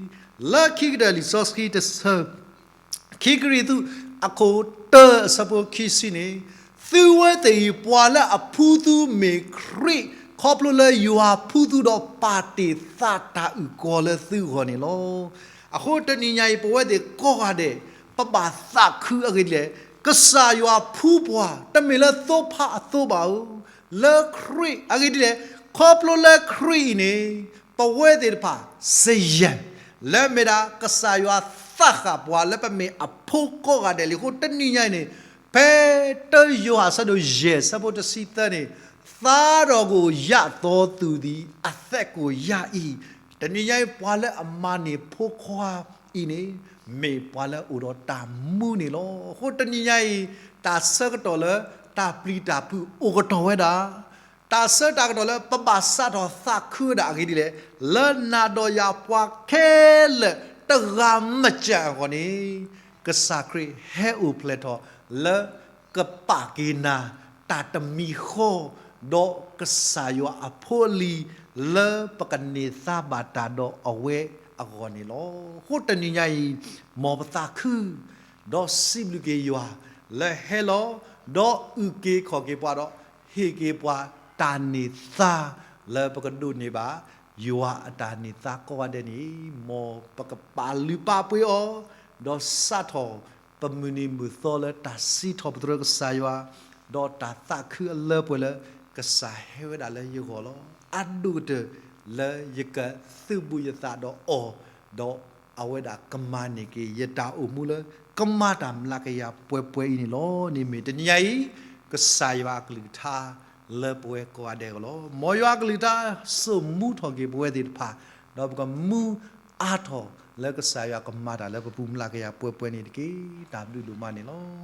လၢခံကတၢၢ်လံာ်စီဆှံတဆၢ ခံကရံၣ်သူး အခိၣ်တၢအဆၢဖိခံဆံန့ၣ်, သုဝဲသ့ၣ်အံၤ ပှၤလၢအဖှူသုမ့ၢ်ခရံာ် ခီဖျိလၢယွၤဖှူသုဒီးပာ်တ့ၢ်သးတၢ်အုၣ်ကီၤလၢသုဂီၢ်န့ၣ်လီၤ. အဃိတနံၤညါအံၤ ပဝဲသ့ၣ်ကိးဂၤဒဲး ပဘၣ်သးခုအဂ့ၢ်ဒ်လဲၣ်, ကစၢ်ယွၤဖှူပှၤ တမ့ၢ်လၢသိဖါအသိဘၣ်ဧိၤ, လၢခရံာ်အဂ့ၢ်ဒ်လဲၣ်, ခီဖျိလၢခရံာ်အံၤန့ၣ် ပဝဲသ့ၣ်တဖၣ် စယဲၢ် လၢမ့ၢ်ဒၣ်ကစၢ်ယွၤသးဃာ်ပှၤလၢပမ့ၢ်အဖိကိးဂၤဒဲးလံအဃိ တနံၤညါအံၤန့ၣ် ဖဲတၢယိၤဟၣ်အဆၢဒိၣ်ယဲၢ် ဆၢဖိတဆံသၢန့ၣ်, သါဒီးကအိၣ်ယၢ်သိးသူၣ်ဒံး အသက်ကိုရ အံၤ, တနံၤညါအံၤ ပှၤလၢအမၤန့ၢ်ဖိခွါအံၤန့ၣ် မ့ၢ်ပှၤလၢအအိၣ်ဒီးတၢ်မူန့ၣ်လီၤ. အဃိတနံၤညါအံၤ တၢ်ဆၢကတီၢ်လၢတၢ်ပျံၤတၢ်ဖုးအိၣ်ကတီၢ်ဝဲဒၣ် တၢ်ဆၢတၢ်ကတီၢ်လၢပဘၣ်စးထီၣ်သးခုဝဲဒၣ်အဂ့ၢ်ဒ်လဲၣ်, လၢနၤဒီးယၤပှၤခဲလၢာ်တဂၤမ့ၢ်ကၢ်အဂီၢ်န့ၣ်, ကစၢ်ခရံာ်ဟဲအိၣ်ဖျဲၣ်ထီၣ်လၢကပာ်က့ၤနၤ တၢ်တမံၤဃီ ဒီးကစၢ်ယွၤအဖိအလံၤ လၢပကန့ၢ်သါဘၣ်တၢ်ဒီးအဝဲအဂီၢ်န့ၣ်လီၤ. အဃိတနံၤညါအံၤ မ်ပသးခု ဒီးစံးဘျုးက့ၤယွၤ လၢဟဲလီၤ ဒီးအုၣ်က့ၤခီၣ်က့ၤပှၤဒီး ဟ့ၣ်က့ၤပှၤတၢ်န့ၢ်သါ လၢပကဒိးန့ၢ်ဘၣ် ယွၤအတၢ်န့ၢ်သါကိးဂၤဒဲးန့ၣ် မ်ပကပာ်လုၢ်ပာ်ပှ့ၤအီၤ ဒီးစးထီၣ်ပမုၢ်နံၤမုၢ်သီလၢတၢ်စံးထီၣ်ပတြၢၤကစၢ်ယွၤ ဒီးတၢ်သးခုအလၢပှဲၤလၢ ကစၢ်ဟဲဝဲဒၣ်လၢယဂီၢ်လီၤ. အဒိၣ်ကတၢၢ်လၢယကသုးဘူးယသးဒီးအီၤ ဒီးအဝဲဒၣ်ကမၤန့ၢ်က့ၤ ယတၢ်အိၣ်မူလၢ ကမၤတၢ်မျးကယၤပှဲၤပှဲၤအံၤန့ၣ်လီၤ. န့ၣ်မ့ၢ်တနံၤညါအံၤ ကစၢ်ယွၤအကလုၢ်ကထါ လၢပဝဲကိးဂၤဒဲးအဂီၢ်လီၤ. မ်ယွၤအကလုၢ်ကထါ စိာ်မူထီၣ်က့ၤပဝဲသ့ၣ်တဖၣ် ဒီးပကမူအါထီၣ်လၢကစၢ်ယွၤကမၤတၢ်လၢပပူၤမျးကယၤပှဲၤပှဲၤန့ၣ်တက့ၢ်. တၢ်ဘျုးဒိၣ်မးန့ၣ်လီၤ.